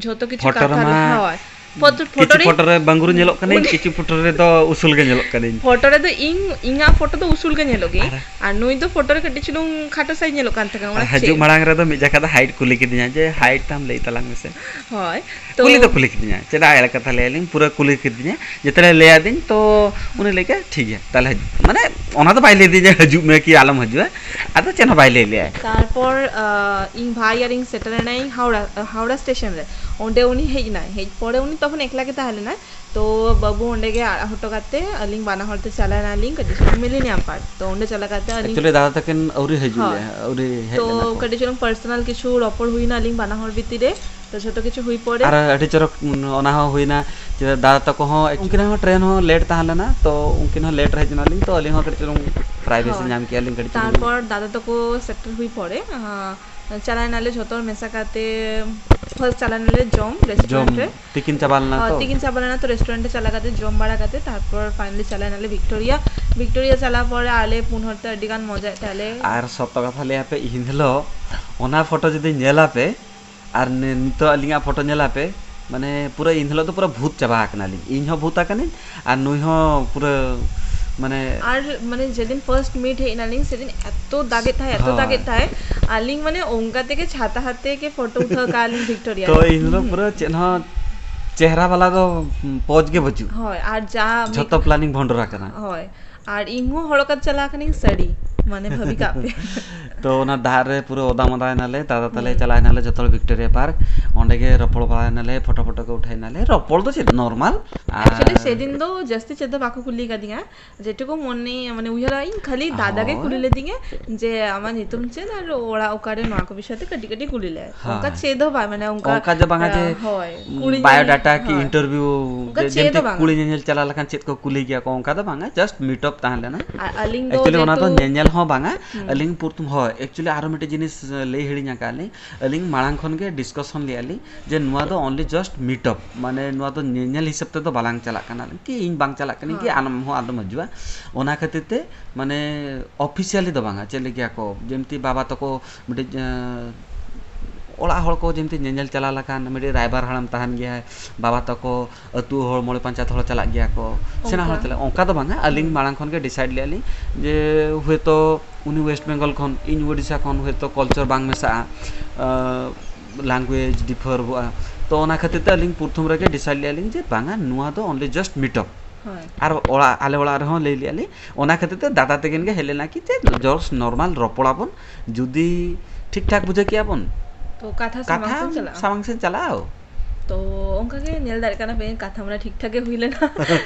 ᱡᱷᱚᱛᱚ ᱠᱤᱪᱷᱩ ᱯᱷᱳᱴᱳ ᱠᱟᱛᱷᱟ ᱨᱮᱢᱟ ᱨᱮ-, ᱦᱳᱭ᱾ ᱯᱷᱳᱴᱳ, ᱯᱷᱳᱴᱳ ᱠᱤᱪᱷᱩ ᱨᱮ ᱯᱷᱳᱴᱳ ᱨᱮ ᱵᱟᱝᱜᱩᱨᱩ ᱩᱱᱤ ᱧᱮᱞᱚᱜ ᱠᱟᱹᱱᱟᱹᱧ, ᱩᱱᱤ ᱠᱤᱪᱷᱩ ᱯᱷᱳᱴᱳ ᱨᱮᱫᱚ ᱩᱥᱩᱞ ᱜᱮ ᱧᱮᱞᱚᱜ ᱠᱟᱹᱱᱟᱹᱧ᱾ ᱯᱷᱳᱴᱳ ᱨᱮᱫᱚ ᱤᱧ, ᱤᱧᱟᱹᱜ ᱯᱷᱳᱴᱳ ᱫᱚ ᱩᱥᱩᱞ ᱜᱮ ᱧᱮᱞᱚᱜ ᱜᱮᱭᱟ᱾ ᱟᱨ ᱟᱨ ᱱᱩᱭ ᱫᱚ ᱯᱷᱳᱴᱳ ᱨᱮ ᱠᱟᱹᱴᱤᱡ ᱪᱩᱞᱩᱝ ᱠᱷᱟᱴᱚ ᱥᱟᱭᱤᱡ ᱧᱮᱞᱚᱜ ᱠᱟᱱ ᱛᱟᱦᱮᱸ ᱠᱟᱱᱟ, ᱟᱨ ᱚᱱᱟ ᱦᱤᱡᱩᱜ ᱪᱮᱫ? ᱢᱟᱲᱟᱝ ᱨᱮᱫᱚ ᱢᱤᱫ ᱡᱚᱠᱷᱟ ᱫᱚ ᱦᱟᱭᱤᱴ ᱠᱩᱞᱤ ᱠᱤᱫᱤᱧᱟ ᱡᱮ, "ᱦᱟᱭᱤᱴ ᱛᱟᱢ ᱞᱟᱹᱭ ᱛᱟᱞᱟᱝ ᱢᱮᱥᱮ?" ᱦᱳᱭ, ᱛᱚ ᱠᱩᱞᱤ ᱫᱚ ᱠᱩᱞᱤ ᱠᱤᱫᱤᱧᱟ, ᱪᱮᱫᱟᱜ ᱮᱲᱮ ᱠᱟᱛᱷᱟ ᱞᱟᱹᱭ ᱟᱹᱞᱤᱧ, ᱯᱩᱨᱟᱹ ᱠᱩᱞᱤ ᱠᱤᱫᱤᱧᱟ᱾ ᱡᱮᱛᱮ ᱞᱮ ᱞᱟᱹᱭ ᱟᱹᱫᱤᱧ, ᱛᱚ ᱩᱱᱤ ᱞᱟᱹᱭ ᱠᱮᱫᱟ, "ᱴᱷᱤᱠ ᱜᱮᱭᱟ, ᱛᱟᱦᱞᱮ ᱦᱤᱡᱩᱜ ᱢᱮ᱾" ᱢᱟᱱᱮ, ᱚᱱᱟ ᱫᱚ ᱵᱟᱭ ᱞᱟᱹᱭ ᱫᱤᱧᱟ, "ᱦᱤᱡᱩᱜ ᱢᱮ" ᱠᱤ "ᱟᱞᱚᱢ ᱦᱤᱡᱩᱜᱼᱟ", ᱟᱫᱚ ᱪᱮᱫ ᱦᱚᱸ ᱵᱟᱭ ᱞᱟᱹᱭ ᱞᱮᱭᱟ᱾ ᱛᱟᱨᱯᱚᱨ, ᱟᱸ, ᱤᱧ ᱵᱷᱟᱭ ᱟᱨ ᱤᱧ ᱥᱮᱴᱮᱨ ᱮᱱᱟᱹᱧ ᱦᱟᱣᱲᱟ, ᱦᱟᱣᱲᱟ ᱥᱴᱮᱥᱚᱱ ᱨᱮ᱾ ᱚᱸᱰᱮ ᱩᱱᱤ ᱦᱮᱡ ᱮᱱᱟᱭ, ᱦᱮᱡ ᱯᱚᱨᱮ ᱩᱱᱤ ᱛᱚᱠᱷᱚᱱ ᱮᱠᱞᱟ ᱜᱮ ᱛᱟᱦᱮᱸ ᱞᱮᱱᱟᱭ᱾ ᱛᱚ ᱵᱟᱹᱵᱩ ᱚᱸᱰᱮ ᱜᱮ ᱟᱲᱟᱜ ᱦᱚᱴᱚ ᱠᱟᱛᱮ ᱟᱹᱞᱤᱧ ᱵᱟᱱᱟ ᱦᱚᱲ ᱛᱮ ᱪᱟᱞᱟᱣ ᱮᱱᱟᱞᱤᱧ ᱠᱟᱹᱴᱤᱡ ᱥᱚᱢᱚᱭ ᱢᱤᱞᱮᱱᱤᱭᱟᱢ ᱯᱟᱨᱠ᱾ ᱛᱚ ᱚᱸᱰᱮ ᱪᱟᱞᱟᱣ ᱠᱟᱛᱮ ᱟᱹᱞᱤᱧ ᱮᱠᱪᱩᱭᱮᱞᱤ ᱫᱟᱫᱟ ᱛᱟᱹᱠᱤᱱ ᱟᱹᱣᱨᱤ ᱦᱤᱡᱩᱜ ᱦᱳᱭ᱾ ᱞᱮ, ᱟᱹᱣᱨᱤ ᱦᱮᱡ ᱛᱚ ᱞᱮᱱᱟ ᱠᱚ᱾ ᱠᱟᱹᱴᱤᱡ ᱪᱩᱞᱩᱝ ᱯᱟᱨᱥᱚᱱᱟᱞ ᱠᱤᱪᱷᱩ ᱨᱚᱯᱚᱲ ᱦᱩᱭᱱᱟ ᱟᱹᱞᱤᱧ ᱵᱟᱱᱟ ᱦᱚᱲ ᱵᱷᱤᱛᱤᱨ ᱨᱮ᱾ ᱛᱚ ᱡᱷᱚᱛᱚ ᱠᱤᱪᱷᱩ ᱦᱩᱭ ᱯᱚᱨᱮ ᱟᱨ ᱟᱹᱰᱤ ᱪᱚᱨᱚᱠ ᱚᱱᱟ ᱦᱚᱸ ᱦᱩᱭᱱᱟ᱾ ᱪᱮᱫᱟᱜ ᱫᱟᱫᱟ ᱛᱟᱠᱚ ᱦᱚᱸ, ᱩᱱᱠᱤᱱᱟᱜ ᱦᱚᱸ ᱴᱨᱮᱱ ᱦᱚᱸ ᱞᱮᱴ ᱛᱟᱦᱮᱸ ᱞᱮᱱᱟ, ᱛᱚ ᱩᱱᱠᱤᱱ ᱦᱚᱸ ᱞᱮᱴ ᱨᱮ ᱦᱮᱡ ᱮᱱᱟᱞᱤᱧ, ᱛᱚ ᱟᱹᱞᱤᱧ ᱦᱚᱸ ᱠᱟᱹᱴᱤᱡ ᱪᱩᱞᱩᱝ ᱯᱨᱟᱭᱵᱷᱮᱥᱤ ᱦᱳᱭ᱾ ᱧᱟᱢ ᱠᱮᱜᱼᱟ ᱞᱤᱧ ᱠᱟᱹᱴᱤᱡ ᱪᱩᱞᱩᱝ᱾ ᱛᱟᱨᱯᱚᱨ ᱫᱟᱫᱟ ᱛᱟᱠᱚ ᱥᱮᱴᱮᱨ ᱦᱩᱭ ᱯᱚᱨᱮ, ᱟᱸ, ᱪᱟᱞᱟᱣ ᱮᱱᱟᱞᱮ ᱡᱷᱚᱛᱚ ᱦᱚᱲ ᱢᱮᱥᱟ ᱠᱟᱛᱮ, ᱯᱷᱟᱨᱥᱴ ᱪᱟᱞᱟᱣ ᱮᱱᱟᱞᱮ ᱡᱚᱢ ᱡᱚᱢ ᱨᱮᱥᱴᱩᱨᱮᱱᱴ ᱨᱮ᱾ ᱛᱤᱠᱤᱱ ᱪᱟᱵᱟ ᱞᱮᱱᱟ ᱦᱳᱭ, ᱛᱚ᱾ ᱛᱤᱠᱤᱱ ᱪᱟᱵᱟ ᱞᱮᱱᱟ ᱛᱚ, ᱨᱮᱥᱴᱩᱨᱮᱱᱴ ᱨᱮ ᱪᱟᱞᱟᱣ ᱠᱟᱛᱮ ᱡᱚᱢ ᱵᱟᱲᱟ ᱠᱟᱛᱮ ᱛᱟᱨᱯᱚᱨ ᱯᱷᱟᱭᱱᱟᱞᱤ ᱪᱟᱞᱟᱣ ᱮᱱᱟᱞᱮ ᱵᱷᱤᱠᱴᱳᱨᱤᱭᱟ᱾ ᱵᱷᱤᱠᱴᱳᱨᱤᱭᱟ ᱪᱟᱞᱟᱣ ᱯᱚᱨᱮ ᱟᱞᱮ ᱯᱩᱱ ᱦᱚᱲ ᱛᱮ ᱟᱹᱰᱤ ᱜᱟᱱ ᱢᱚᱡᱟᱭᱮᱫ ᱛᱟᱦᱮᱸᱞᱮ᱾ ᱟᱨ ᱥᱚᱛᱚ ᱠᱟᱛᱷᱟ ᱞᱟᱹᱭ ᱟᱯᱮ, ᱤᱱ ᱦᱤᱞᱳᱜ ᱚᱱᱟ ᱯᱷᱳᱴᱳ ᱡᱩᱫᱤ ᱧᱮᱞ ᱟᱯᱮ, ᱟᱨ ᱱᱤ-, ᱱᱤᱛᱚᱜ ᱟᱹᱞᱤᱧᱟᱜ ᱯᱷᱳᱴᱳ ᱧᱮᱞ ᱟᱯᱮ, ᱢᱟᱱᱮ ᱯᱩᱨᱟᱹ ᱤᱱ ᱦᱤᱞᱳᱜ ᱫᱚ ᱯᱩᱨᱟᱹ ᱵᱷᱩᱛ ᱪᱟᱵᱟ ᱟᱠᱟᱱᱟᱞᱤᱧ᱾ ᱤᱧ ᱦᱚᱸ ᱵᱷᱩᱛ ᱟᱠᱟᱱᱟᱹᱧ ᱟᱨ ᱱᱩᱭ ᱦᱚᱸ ᱯᱩᱨᱟᱹ, ᱢᱟᱱᱮ ᱟᱨ ᱢᱟᱱᱮ ᱡᱮᱫᱤᱱ ᱯᱷᱟᱨᱥᱴ ᱢᱤᱴ ᱦᱮᱡ ᱮᱱᱟᱞᱤᱧ, ᱥᱮᱫᱤᱱ ᱮᱛᱚ ᱫᱟᱜᱮᱫ ᱛᱟᱦᱮᱸ, ᱮᱛᱚ ᱦᱳᱭ᱾ ᱫᱟᱜᱮᱫ ᱛᱟᱦᱮᱸ, ᱟᱹᱞᱤᱧ ᱢᱟᱱᱮ ᱚᱱᱠᱟ ᱛᱮᱜᱮ ᱪᱷᱟᱛᱟ ᱦᱟᱛᱮ ᱜᱮ ᱯᱷᱳᱴᱳ ᱩᱴᱷᱟᱹᱣ ᱠᱟᱜᱼᱟ ᱞᱤᱧ ᱵᱷᱤᱠᱴᱳᱨᱤᱭᱟ ᱛᱚ ᱨᱮ᱾ ᱤᱱ ᱦᱤᱞᱳᱜ ᱦᱩᱸ᱾ ᱯᱩᱨᱟᱹ ᱪᱮᱫ ᱦᱚᱸ ᱪᱮᱦᱨᱟ ᱵᱟᱞᱟ ᱫᱚ ᱯᱚᱡᱽ ᱜᱮ ᱵᱟᱹᱪᱩᱜ᱾ ᱦᱳᱭ, ᱟᱨ ᱡᱟ ᱡᱷᱚᱛᱚ ᱢᱤᱠ-, ᱯᱞᱟᱱᱤᱝ ᱵᱷᱚᱱᱰᱚᱨ ᱟᱠᱟᱱᱟ᱾ ᱦᱳᱭ, ᱟᱨ ᱤᱧ ᱦᱚᱸ ᱦᱚᱨᱚᱜ ᱠᱟᱛᱮ ᱪᱟᱞᱟᱣ ᱠᱟᱹᱱᱟᱹᱧ ᱥᱟᱹᱲᱤ, ᱢᱟᱱᱮ ᱵᱷᱟᱹᱵᱤ ᱠᱟᱜ ᱯᱮ᱾ ᱛᱚ ᱚᱱᱟ ᱫᱟᱜ ᱨᱮ ᱯᱩᱨᱟᱹ ᱚᱫᱟ ᱢᱚᱫᱟᱭ ᱱᱟᱞᱮ, ᱫᱟᱫᱟ ᱛᱟᱞᱮ ᱦᱩᱸ᱾ ᱪᱟᱞᱟᱣ ᱱᱟᱞᱮ ᱡᱚᱛᱚ ᱦᱚᱲ ᱵᱷᱤᱠᱴᱳᱨᱤᱭᱟ ᱯᱟᱨᱠ, ᱚᱸᱰᱮ ᱜᱮ ᱨᱚᱯᱚᱲ ᱵᱟᱲᱟᱭ ᱱᱟᱞᱮ, ᱯᱷᱳᱴᱳ ᱯᱷᱳᱴᱳ ᱠᱚ ᱩᱴᱷᱟᱹᱭ ᱱᱟᱞᱮ, ᱨᱚᱯᱚᱲ ᱫᱚ ᱪᱮᱫ ᱱᱚᱨᱢᱟᱞ᱾ ᱟᱨ actually ᱥᱮᱫᱤᱱ ᱫᱚ ᱡᱟᱹᱥᱛᱤ ᱪᱮᱫ ᱫᱚ ᱵᱟᱠᱚ ᱠᱩᱞᱤ ᱠᱟᱫᱤᱧᱟ, ᱡᱮᱴᱩᱠᱩ ᱢᱚᱱᱮ, ᱢᱟᱱᱮ ᱩᱭᱦᱟᱹᱨᱟ ᱤᱧ ᱠᱷᱟᱹᱞᱤ ᱫᱟᱫᱟ ᱜᱮ ᱦᱳᱭ᱾ ᱠᱩᱞᱤ ᱞᱮᱫᱤᱧᱟ ᱡᱮ ᱟᱢᱟᱜ ᱧᱩᱛᱩᱢ ᱪᱮᱫ ᱟᱨ ᱚᱲᱟᱜ ᱚᱠᱟᱨᱮ, ᱱᱚᱣᱟ ᱠᱚ ᱵᱤᱥᱚᱭ ᱛᱮ ᱠᱟᱹᱴᱤᱡ ᱠᱟᱹᱴᱤᱡ ᱠᱩᱞᱤ ᱞᱮ᱾ ᱚᱱᱠᱟ ᱦᱳᱭ᱾ ᱪᱮᱫ ᱦᱚᱸ ᱵᱟᱝ, ᱢᱟᱱᱮ ᱚᱱᱠᱟ, ᱚᱱᱠᱟ ᱫᱚ ᱵᱟᱝᱟ ᱡᱮ, ᱟ, ᱦᱳᱭ, ᱠᱩᱲᱤ ᱧᱮᱞ, ᱵᱟᱭᱳᱰᱟᱴᱟ ᱠᱤ ᱦᱳᱭ᱾ ᱤᱱᱴᱟᱨᱵᱷᱤᱭᱩ, ᱚᱱᱠᱟ ᱡᱮ ᱪᱮᱫ ᱡᱮᱢᱛᱤ ᱦᱚᱸ ᱵᱟᱝᱟ᱾ ᱠᱩᱲᱤ ᱧᱮᱧᱮᱞ ᱪᱟᱞᱟᱣ ᱞᱮᱠᱷᱟᱱ ᱪᱮᱫ ᱠᱚ ᱠᱩᱞᱤ ᱜᱮᱭᱟ ᱠᱚ, ᱚᱱᱠᱟ ᱫᱚ ᱵᱟᱝᱟ, just meet up ᱛᱟᱦᱮᱸ ᱞᱮᱱᱟ᱾ ᱟᱨ ᱟᱹᱞᱤᱧ ᱫᱚ actually ᱚᱱᱟ ᱫᱚ ᱡᱮᱦᱮᱛᱩ ᱧᱮᱧᱮᱞ ᱦᱚᱸ ᱵᱟᱝᱟ᱾ ᱦᱩᱸ᱾ ᱟᱹᱞᱤᱧ ᱯᱨᱚᱛᱷᱚᱢ, ᱦᱳᱭ, actually ᱟᱨᱚ ᱢᱤᱫᱴᱮᱡ ᱡᱤᱱᱤᱥ ᱞᱟᱹᱭ ᱦᱤᱲᱤᱧ ᱟᱠᱟᱫ ᱞᱤᱧ᱾ ᱟᱹᱞᱤᱧ ᱢᱟᱲᱟᱝ ᱠᱷᱚᱱ ᱜᱮ discussion ᱞᱮᱜᱼᱟ ᱞᱤᱧ ᱡᱮ ᱱᱚᱣᱟ ᱫᱚ only just meet up, ᱢᱟᱱᱮ ᱱᱚᱣᱟ ᱫᱚ ᱧᱮᱧᱮᱞ ᱦᱤᱥᱟᱹᱵ ᱛᱮᱫᱚ ᱵᱟᱞᱟᱝ ᱪᱟᱞᱟᱜ ᱠᱟᱱᱟ ᱞᱤᱧ, ᱠᱤ ᱤᱧ ᱵᱟᱝ ᱪᱟᱞᱟᱜ ᱠᱟᱹᱱᱟᱹᱧ, ᱠᱤ ᱦᱳᱭ᱾ ᱟᱢ ᱦᱚᱸ ᱟᱞᱚᱢ ᱦᱤᱡᱩᱜᱼᱟ᱾ ᱚᱱᱟ ᱠᱷᱟᱹᱛᱤᱨ ᱛᱮ ᱢᱟᱱᱮ officially ᱫᱚ ᱵᱟᱝᱟ, ᱪᱮᱫ ᱞᱟᱹᱜᱤᱫ ᱟᱠᱚ, ᱡᱮᱢᱛᱤ ᱵᱟᱵᱟ ᱛᱟᱠᱚ ᱢᱤᱫᱴᱤᱡ, ᱮᱸ, ᱚᱲᱟᱜ ᱦᱚᱲ ᱠᱚ ᱡᱮᱢᱛᱤ ᱧᱮᱧᱮᱞ ᱪᱟᱞᱟᱣ ᱞᱮᱠᱷᱟᱱ ᱢᱤᱫᱴᱤᱡ ᱨᱟᱭᱵᱟᱨ ᱦᱟᱲᱟᱢ ᱛᱟᱦᱮᱱ ᱜᱮᱭᱟᱭ, ᱵᱟᱵᱟ ᱛᱟᱠᱚ ᱟᱹᱛᱩ ᱦᱚᱲ ᱢᱚᱬᱮ ᱯᱟᱸᱪᱟᱭᱮᱛ ᱦᱚᱲ ᱪᱟᱞᱟᱜ ᱜᱮᱭᱟ ᱠᱚ, ᱥᱮᱬᱟ ᱦᱚᱲ ᱚᱱᱠᱟ᱾ ᱪᱟᱞᱟᱜ, ᱚᱱᱠᱟ ᱫᱚ ᱵᱟᱝᱟ᱾ ᱟᱹᱞᱤᱧ ᱦᱩᱸ᱾ ᱢᱟᱲᱟᱝ ᱠᱷᱚᱱ ᱜᱮ decide ᱞᱮᱜᱼᱟ ᱞᱤᱧ ᱡᱮ ᱦᱳᱭᱛᱳ ᱩᱱᱤ West Bengal ᱠᱷᱚᱱ, ᱤᱧ ᱳᱰᱤᱥᱟ ᱠᱷᱚᱱ, ᱦᱳᱭᱛᱳ culture ᱵᱟᱝ ᱢᱮᱥᱟᱜᱼᱟ, ᱟᱸ, language differᱚᱜᱼᱟ᱾ ᱛᱚ ᱚᱱᱟ ᱠᱷᱟᱹᱛᱤᱨ ᱛᱮ ᱟᱹᱞᱤᱧ ᱯᱨᱚᱛᱷᱚᱢ ᱨᱮᱜᱮ decide ᱞᱮᱜᱼᱟ ᱞᱤᱧ ᱡᱮ ᱵᱟᱝᱟ, ᱱᱚᱣᱟ ᱫᱚ only just meet up᱾ ᱦᱳᱭ᱾ ᱟᱨ ᱚᱲᱟᱜ, ᱟᱞᱮ ᱚᱲᱟᱜ ᱨᱮᱦᱚᱸ ᱞᱟᱹᱭ ᱞᱮᱜᱼᱟ ᱞᱤᱧ, ᱚᱱᱟ ᱠᱷᱟᱹᱛᱤᱨ ᱛᱮ ᱫᱟᱫᱟ ᱛᱟᱹᱠᱤᱱ ᱜᱮ ᱦᱮᱡ ᱞᱮᱱᱟ ᱠᱤ ᱡᱮ just normal ᱨᱚᱯᱚᱲᱟᱵᱚᱱ, ᱡᱩᱫᱤ ᱴᱷᱤᱠ ᱴᱷᱟᱠ ᱵᱩᱡᱷᱟᱹᱣ ᱠᱮᱜᱼᱟ ᱵᱚᱱ, ᱛᱚ ᱠᱟᱛᱷᱟ ᱥᱟᱢᱟᱝ ᱠᱟᱛᱷᱟ ᱥᱮᱫ ᱪᱟᱞᱟᱜᱼᱟ᱾ ᱥᱟᱢᱟᱝ ᱥᱮᱫ ᱪᱟᱞᱟᱜᱼᱟ᱾ ᱛᱚ ᱚᱱᱠᱟ ᱜᱮ ᱧᱮᱞ ᱫᱟᱲᱮᱭᱟᱜ ᱠᱟᱱᱟ ᱯᱮ, ᱠᱟᱛᱷᱟ ᱢᱟ ᱴᱷᱤᱠ ᱴᱷᱟᱠ ᱜᱮ ᱦᱩᱭ ᱞᱮᱱᱟ᱾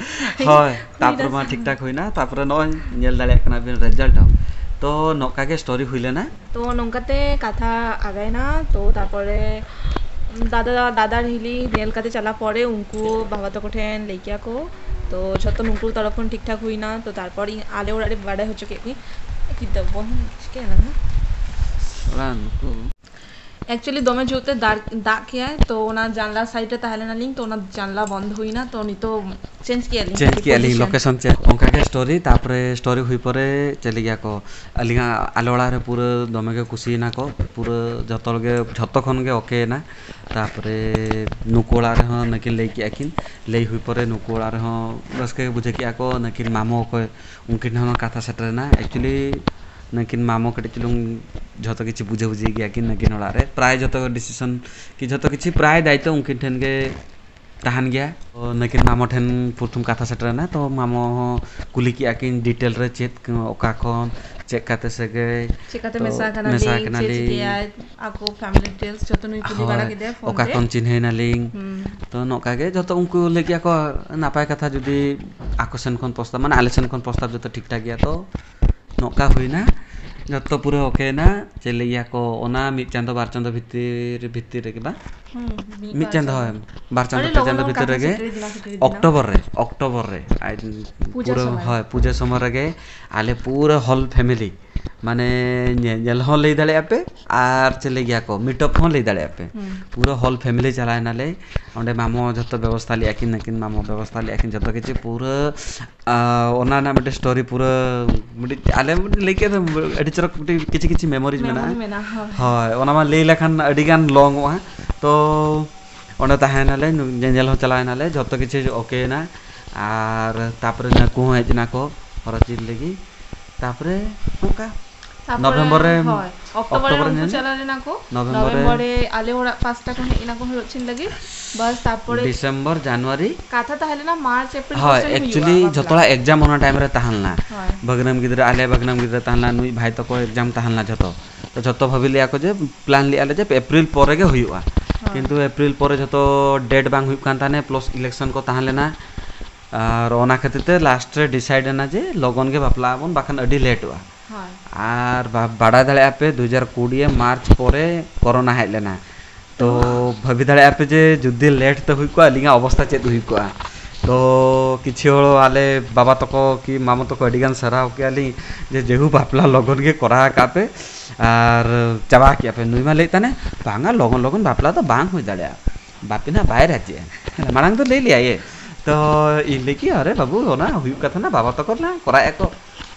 ᱦᱳᱭ, ᱦᱩᱭ ᱛᱟᱯᱚᱨᱮ ᱱᱟ ᱢᱟ ᱥᱮ? ᱴᱷᱤᱠ ᱴᱷᱟᱠ ᱦᱩᱭᱱᱟ, ᱛᱟᱯᱚᱨᱮ ᱱᱚᱜᱼᱚᱭ ᱧᱮᱞ ᱫᱟᱲᱮᱭᱟᱜ ᱠᱟᱱᱟ ᱵᱤᱱ result ᱦᱚᱸ᱾ ᱛᱚ ᱱᱚᱝᱠᱟ ᱜᱮ story ᱦᱩᱭ ᱞᱮᱱᱟ᱾ ᱛᱚ ᱱᱚᱝᱠᱟᱛᱮ ᱠᱟᱛᱷᱟ ᱟᱜᱟᱭᱱᱟ᱾ ᱛᱚ ᱛᱟᱯᱚᱨᱮ ᱫᱟᱫᱟ, ᱫᱟᱫᱟ ᱦᱤᱞᱤ ᱧᱮᱞ ᱠᱟᱛᱮ ᱪᱟᱞᱟᱣ ᱯᱚᱨᱮ ᱩᱱᱠᱩ ᱵᱟᱵᱟ ᱛᱟᱠᱚ ᱴᱷᱮᱱ ᱞᱟᱹᱭ ᱠᱮᱭᱟ ᱠᱚ᱾ ᱛᱚ ᱡᱷᱚᱛᱚ ᱱᱩᱠᱩ ᱛᱚᱨᱚᱯ ᱠᱷᱚᱱ ᱴᱷᱤᱠ ᱴᱷᱟᱠ ᱦᱩᱭᱱᱟ᱾ ᱛᱚ ᱛᱟᱨᱯᱚᱨ ᱤᱧ ᱟᱞᱮ ᱚᱲᱟᱜ ᱨᱮ ᱵᱟᱰᱟᱭ ᱦᱚᱪᱚ ᱠᱮᱫ ᱠᱚᱣᱟᱧ᱾ ᱠᱤᱱᱛᱩ ᱵᱚᱱ ᱪᱤᱠᱟᱹᱭᱟ ᱱᱟᱦᱟᱜ? ᱚᱲᱟᱜ ᱱᱩᱠᱩ actually ᱫᱚᱢᱮ ᱡᱳᱨᱛᱮ ᱫᱟᱜ, ᱫᱟᱜ ᱠᱮᱜᱼᱟᱭ, ᱛᱚ ᱚᱱᱟ ᱡᱟᱱᱞᱟ side ᱨᱮ ᱛᱟᱦᱮᱸ ᱞᱮᱱᱟᱞᱤᱧ, ᱛᱚ ᱚᱱᱟ ᱡᱟᱱᱞᱟ ᱵᱚᱱᱫ ᱦᱩᱭᱱᱟ, ᱛᱚ ᱱᱤᱛᱚᱜ change ᱠᱮᱜᱼᱟ ᱞᱤᱧ change ᱠᱮᱜᱼᱟ ᱞᱤᱧ position᱾ Location change᱾ ᱚᱱᱠᱟ ᱜᱮ story, ᱛᱟᱯᱚᱨᱮ story ᱦᱩᱭ ᱯᱚᱨᱮ ᱪᱮᱫ ᱞᱟᱹᱭ ᱜᱮᱭᱟ ᱠᱚ, ᱟᱹᱞᱤᱧᱟᱜ ᱟᱞᱮ ᱚᱲᱟᱜ ᱨᱮ ᱯᱩᱨᱟᱹ ᱫᱚᱢᱮ ᱜᱮ ᱠᱩᱥᱤᱭᱮᱱᱟ ᱠᱚ, ᱯᱩᱨᱟᱹ ᱡᱷᱚᱛᱚ ᱦᱚᱲ ᱜᱮ, ᱡᱷᱚᱛᱚ ᱠᱷᱚᱱ ᱜᱮ okay ᱮᱱᱟ᱾ ᱛᱟᱯᱚᱨᱮ ᱱᱩᱠᱩ ᱚᱲᱟᱜ ᱨᱮᱦᱚᱸ ᱱᱟᱹᱠᱤᱱ ᱞᱟᱹᱭ ᱠᱮᱜᱼᱟ ᱠᱤᱱ, ᱞᱟᱹᱭ ᱦᱩᱭ ᱯᱚᱨᱮ ᱱᱩᱠᱩ ᱚᱲᱟᱜ ᱨᱮᱦᱚᱸ ᱨᱟᱹᱥᱠᱟᱹ ᱜᱮ ᱵᱩᱡᱷᱟᱹᱣ ᱠᱮᱜᱼᱟ ᱠᱚ, ᱱᱟᱹᱠᱤᱱ ᱢᱟᱢᱚ ᱚᱠᱚᱭ, ᱩᱱᱠᱤᱱ ᱴᱷᱮᱱ ᱦᱚᱸ ᱠᱟᱛᱷᱟ ᱥᱮᱴᱮᱨᱮᱱᱟ᱾ Actually ᱱᱟᱹᱠᱤᱱ ᱢᱟᱢᱚ ᱠᱟᱹᱴᱤᱡ ᱪᱩᱞᱩᱝ ᱡᱷᱚᱛᱚ ᱠᱤᱪᱷᱩ ᱵᱩᱡᱷᱟᱹ ᱵᱩᱡᱷᱤ ᱜᱮᱭᱟ ᱠᱤᱱ ᱱᱟᱹᱠᱤᱱ ᱚᱲᱟᱜ ᱨᱮ, ᱯᱨᱟᱭ ᱡᱷᱚᱛᱚ decision ᱠᱤ ᱡᱷᱚᱛᱚ ᱠᱤᱪᱷᱩ ᱯᱨᱟᱭ ᱫᱟᱭᱤᱛᱛᱚ ᱩᱱᱠᱤᱱ ᱴᱷᱮᱱ ᱜᱮ ᱛᱟᱦᱮᱱ ᱜᱮᱭᱟ᱾ ᱛᱚ ᱱᱟᱹᱠᱤᱱ ᱢᱟᱢᱚ ᱴᱷᱮᱱ ᱯᱨᱚᱛᱷᱚᱢ ᱠᱟᱛᱷᱟ ᱥᱮᱴᱮᱨᱮᱱᱟ, ᱛᱚ ᱢᱟᱢᱚ ᱦᱚᱸ ᱠᱩᱞᱤ ᱠᱮᱜᱼᱟ ᱠᱤᱱ detail ᱨᱮ ᱪᱮᱫ, ᱚᱠᱟ ᱠᱷᱚᱱ ᱪᱮᱫ ᱠᱟᱛᱮ ᱥᱟᱹᱜᱟᱹᱭ, ᱪᱮᱠᱟᱛᱮ ᱛᱚ ᱢᱮᱥᱟ ᱠᱟᱱᱟ ᱢᱮᱥᱟ ᱞᱤᱧ, ᱠᱟᱱᱟ ᱪᱮᱫ ᱞᱤᱧ᱾ ᱪᱤᱠᱟᱹᱭᱟ, ᱟᱠᱚ family details ᱡᱚᱛᱚ ᱱᱩᱭ ᱠᱩᱞᱤ ᱵᱟᱲᱟ ᱦᱳᱭ, ᱠᱮᱫᱮᱭᱟ phone ᱚᱠᱟ ᱛᱮ᱾ ᱠᱷᱚᱱ ᱪᱤᱱᱦᱟᱹᱭ ᱱᱟᱞᱤᱧ᱾ ᱦᱩᱸ᱾ ᱛᱚ ᱱᱚᱝᱠᱟ ᱜᱮ ᱡᱷᱚᱛᱚ ᱩᱱᱠᱩ ᱞᱟᱹᱭ ᱠᱮᱜᱼᱟ ᱠᱚ ᱱᱟᱯᱟᱭ ᱠᱟᱛᱷᱟ, ᱡᱩᱫᱤ ᱟᱠᱚ ᱥᱮᱱ ᱠᱷᱚᱱ ᱯᱨᱚᱥᱛᱟᱵ, ᱢᱟᱱᱮ ᱟᱞᱮ ᱥᱮᱱ ᱠᱷᱚᱱ ᱯᱨᱚᱥᱛᱟᱵ ᱡᱚᱛᱚ ᱴᱷᱤᱠ ᱴᱷᱟᱠ ᱜᱮᱭᱟ, ᱛᱚ ᱱᱚᱝᱠᱟ ᱦᱩᱭᱱᱟ᱾ ᱡᱚᱛᱚ ᱯᱩᱨᱟᱹ ᱳᱠᱮᱭᱮᱱᱟ᱾ ᱪᱮᱫ ᱞᱟᱹᱭ ᱜᱮᱭᱟ ᱠᱚ, ᱚᱱᱟ ᱢᱤᱫ ᱪᱟᱸᱫᱚ ᱵᱟᱨ ᱪᱟᱸᱫᱚ ᱵᱷᱤᱛᱤᱨ, ᱵᱷᱤᱛᱤᱨ ᱨᱮᱜᱮ ᱵᱟᱝ? ᱦᱩᱸ, ᱢᱤᱫ ᱢᱤᱫ ᱵᱟᱨ ᱪᱟᱸᱫᱚ, ᱪᱟᱸᱫᱚ᱾ ᱦᱳᱭ, ᱵᱟᱨ ᱪᱟᱸᱫᱚ ᱟᱹᱰᱤ ᱯᱮ ᱞᱚᱜᱚᱱ ᱪᱟᱸᱫᱚ ᱞᱚᱜᱚᱱ ᱵᱷᱤᱛᱤᱨ ᱠᱟᱛᱷᱟ ᱨᱮᱜᱮ, ᱥᱮᱴᱮᱨ ᱤᱫᱤᱱᱟ, ᱥᱮᱴᱮᱨ ᱤᱫᱤᱱᱟ᱾ ᱚᱠᱴᱳᱵᱚᱨ ᱨᱮ, ᱚᱠᱴᱳᱵᱚᱨ ᱨᱮ, ᱟᱡ ᱯᱩᱡᱟᱹ ᱯᱩᱨᱟᱹ, ᱥᱚᱢᱚᱭ᱾ ᱦᱳᱭ, ᱯᱩᱡᱟᱹ ᱥᱚᱢᱚᱭ ᱨᱮᱜᱮ ᱟᱞᱮ ᱯᱩᱨᱟᱹ whole family, ᱢᱟᱱᱮ ᱧᱮ-, ᱧᱮᱧᱮᱞ ᱦᱚᱸ ᱞᱟᱹᱭ ᱫᱟᱲᱮᱭᱟᱜᱼᱟ ᱯᱮ, ᱟᱨ ᱪᱮᱫ ᱞᱟᱹᱭ ᱜᱮᱭᱟ ᱠᱚ, meet up ᱦᱚᱸ ᱞᱟᱹᱭ ᱫᱟᱲᱮᱭᱟᱜᱼᱟ ᱯᱮ᱾ ᱦᱩᱸ᱾ ᱯᱩᱨᱟᱹ whole family ᱪᱟᱞᱟᱣ ᱮᱱᱟᱞᱮ᱾ ᱚᱸᱰᱮ ᱢᱟᱢᱚ ᱡᱷᱚᱛᱚ ᱵᱮᱵᱚᱥᱛᱷᱟ ᱞᱮᱫᱼᱟ ᱠᱤᱱ, ᱱᱟᱹᱠᱤᱱ ᱢᱟᱢᱚ ᱵᱮᱵᱚᱥᱛᱷᱟ ᱞᱮᱫᱼᱟ ᱠᱤᱱ ᱡᱷᱚᱛᱚ ᱠᱤᱪᱷᱩ, ᱯᱩᱨᱟᱹ ᱟᱨ ᱚᱱᱟ ᱨᱮᱱᱟᱜ ᱢᱤᱫᱴᱮᱱ story ᱯᱩᱨᱟᱹ ᱢᱤᱫᱴᱤᱡ ᱟᱞᱮ ᱢᱤᱫᱴᱤᱡ ᱞᱟᱹᱭ ᱠᱮᱫ ᱫᱚ ᱟᱹᱰᱤ ᱪᱚᱨᱚᱠ ᱢᱤᱫᱴᱤᱡ ᱠᱤᱪᱷᱩ ᱠᱤᱪᱷᱩ memories ᱢᱮᱱᱟᱜᱼᱟ᱾ Memory ᱢᱮᱱᱟᱜᱼᱟ, ᱦᱳᱭ᱾ ᱦᱳᱭ, ᱚᱱᱟ ᱢᱟ ᱞᱟᱹᱭ ᱞᱮᱠᱷᱟᱱ ᱟᱹᱰᱤ ᱜᱟᱱ long ᱚᱜᱼᱟ᱾ ᱛᱚ ᱚᱸᱰᱮ ᱛᱟᱦᱮᱸ ᱮᱱᱟᱞᱮ, ᱧᱮᱧᱮᱞ ᱦᱚᱸ ᱪᱟᱞᱟᱣ ᱮᱱᱟᱞᱮ, ᱡᱷᱚᱛᱚ ᱠᱤᱪᱷᱩ ᱳᱠᱮ ᱮᱱᱟ᱾ ᱟᱨ ᱛᱟᱯᱚᱨᱮ ᱱᱟᱹᱠᱩ ᱦᱚᱸ ᱦᱮᱡ ᱮᱱᱟ ᱠᱚ ᱦᱚᱨᱚ ᱪᱤᱨ ᱞᱟᱹᱜᱤᱫ᱾ ᱛᱟᱯᱚᱨᱮ ᱚᱱᱠᱟ ᱛᱟᱯᱚᱨᱮ, ᱱᱚᱵᱷᱮᱢᱵᱚᱨ ᱨᱮ, ᱦᱳᱭ, ᱚᱠᱴᱳᱵᱚᱨ ᱨᱮ ᱚᱠᱴᱳᱵᱚᱨ ᱨᱮ ᱩᱱᱠᱩ ᱧᱮᱞ ᱪᱟᱞᱟᱣ ᱞᱮᱱᱟ ᱠᱚ᱾ ᱱᱚᱵᱷᱮᱢᱵᱚᱨ ᱨᱮ ᱱᱚᱵᱷᱮᱢᱵᱚᱨ ᱨᱮ ᱟᱞᱮ ᱚᱲᱟᱜ ᱯᱟᱥᱴᱟ ᱠᱚ ᱦᱮᱡ ᱮᱱᱟ ᱠᱚ ᱦᱚᱨᱚᱜ ᱪᱤᱱ ᱞᱟᱹᱜᱤᱫ᱾ ᱵᱟᱥ, ᱛᱟᱯᱚᱨᱮ ᱰᱤᱥᱮᱢᱵᱚᱨ, ᱡᱟᱱᱩᱣᱟᱨᱤ᱾ ᱠᱟᱛᱷᱟ ᱛᱟᱦᱮᱸ ᱞᱮᱱᱟ ᱢᱟᱨᱪ, ᱮᱯᱨᱤᱞ ᱦᱳᱭ, ᱠᱚᱥᱮᱱ ᱦᱩᱭᱩᱜᱼᱟ actually ᱵᱟᱯᱞᱟ᱾ ᱡᱷᱚᱛᱚ ᱦᱚᱲᱟᱜ exam ᱚᱱᱟ time ᱨᱮ ᱛᱟᱦᱮᱸ ᱞᱮᱱᱟ᱾ ᱦᱳᱭ᱾ ᱵᱷᱟᱹᱜᱽᱱᱟᱢ ᱜᱤᱫᱽᱨᱟᱹ, ᱟᱞᱮ ᱵᱷᱟᱹᱜᱽᱱᱟᱢ ᱜᱤᱫᱽᱨᱟᱹ ᱛᱟᱦᱮᱸ ᱞᱮᱱᱟ, ᱱᱩᱭ ᱵᱷᱟᱭ ᱛᱟᱠᱚ exam ᱛᱟᱦᱮᱸ ᱞᱮᱱᱟ ᱡᱷᱚᱛᱚ᱾ ᱛᱚ ᱡᱷᱚᱛᱚ ᱵᱷᱟᱵᱤ ᱞᱮᱜᱼᱟ ᱠᱚ ᱡᱮ, plan ᱞᱮᱜᱼᱟ ᱞᱮ ᱡᱮ ᱮᱯᱨᱤᱞ ᱯᱚᱨᱮ ᱜᱮ ᱦᱩᱭᱩᱜᱼᱟ᱾ ᱦᱳᱭ᱾ ᱠᱤᱱᱛᱩ ᱮᱯᱨᱤᱞ ᱯᱚᱨᱮ ᱡᱷᱚᱛᱚ date ᱵᱟᱝ ᱦᱩᱭᱩᱜ ᱠᱟᱱ ᱛᱟᱦᱮᱸᱱᱟ, plus election ᱠᱚ ᱛᱟᱦᱮᱸ ᱞᱮᱱᱟ᱾ ᱟᱨ ᱚᱱᱟ ᱠᱷᱟᱹᱛᱤᱨ ᱛᱮ last ᱨᱮ decide ᱮᱱᱟ ᱡᱮ ᱞᱚᱜᱚᱱ ᱜᱮ ᱵᱟᱯᱞᱟᱜ ᱟᱵᱚᱱ, ᱵᱟᱠᱷᱟᱱ ᱟᱹᱰᱤ ᱞᱮᱴᱚᱜᱼᱟ᱾ ᱦᱳᱭ᱾ ᱟᱨ ᱵᱟ-, ᱵᱟᱰᱟᱭ ᱫᱟᱲᱮᱭᱟᱜᱼᱟ ᱯᱮ, ᱫᱩ ᱦᱟᱡᱟᱨ ᱠᱩᱲᱤ ᱢᱟᱨᱪ ᱯᱚᱨᱮ ᱠᱳᱨᱳᱱᱟ ᱦᱮᱡ ᱞᱮᱱᱟ᱾ ᱛᱚ ᱚ᱾ ᱵᱷᱟᱹᱵᱤ ᱫᱟᱲᱮᱭᱟᱜᱼᱟ ᱯᱮ ᱡᱮ ᱡᱩᱫᱤ ᱞᱮᱴ ᱛᱮ ᱦᱩᱭ ᱠᱚᱜᱼᱟ, ᱟᱹᱞᱤᱧᱟᱜ ᱚᱵᱚᱥᱛᱟ ᱪᱮᱫ ᱦᱩᱭ ᱠᱚᱜᱼᱟ᱾ ᱛᱚ ᱠᱤᱪᱷᱩ ᱦᱚᱲ, ᱟᱞᱮ ᱵᱟᱵᱟ ᱛᱟᱠᱚ ᱠᱤ ᱢᱟᱢᱚ ᱛᱟᱠᱚ, ᱟᱹᱰᱤ ᱜᱟᱱ ᱥᱟᱨᱦᱟᱣ ᱠᱮᱜᱼᱟ ᱞᱤᱧ ᱡᱮ ᱡᱮᱦᱩ ᱵᱟᱯᱞᱟ ᱞᱚᱜᱚᱱ ᱜᱮ ᱠᱚᱨᱟᱣ ᱟᱠᱟᱫ ᱯᱮ ᱟᱨ ᱪᱟᱵᱟ ᱠᱮᱜᱼᱟ ᱯᱮ᱾ ᱱᱩᱭ ᱢᱟ ᱞᱟᱹᱭᱮᱫ ᱛᱟᱦᱮᱱᱮ, "ᱵᱟᱝᱟ, ᱞᱚᱜᱚᱱ ᱞᱚᱜᱚᱱ ᱵᱟᱯᱞᱟ ᱫᱚ ᱵᱟᱝ ᱦᱩᱭ ᱫᱟᱲᱮᱭᱟᱜᱼᱟ, ᱵᱟᱯᱮ ᱱᱟᱦᱟᱜ ᱵᱟᱭ ᱨᱟᱡᱤᱜᱼᱟ᱾" ᱢᱟᱲᱟᱝ ᱫᱚ ᱞᱟᱹᱭ ᱞᱮᱭᱟᱭ ᱮ᱾ ᱛᱚ ᱤᱧ ᱞᱟᱹᱭ ᱠᱮᱜᱼᱟ, "ᱟᱨᱮ ᱵᱟᱹᱵᱩ, ᱚᱱᱟ ᱦᱩᱭᱩᱜ ᱠᱟᱛᱷᱟ ᱱᱟ, ᱵᱟᱵᱟ ᱛᱟᱠᱚ ᱱᱟ ᱠᱚᱨᱟᱣᱮᱫᱼᱟ ᱠᱚ᱾"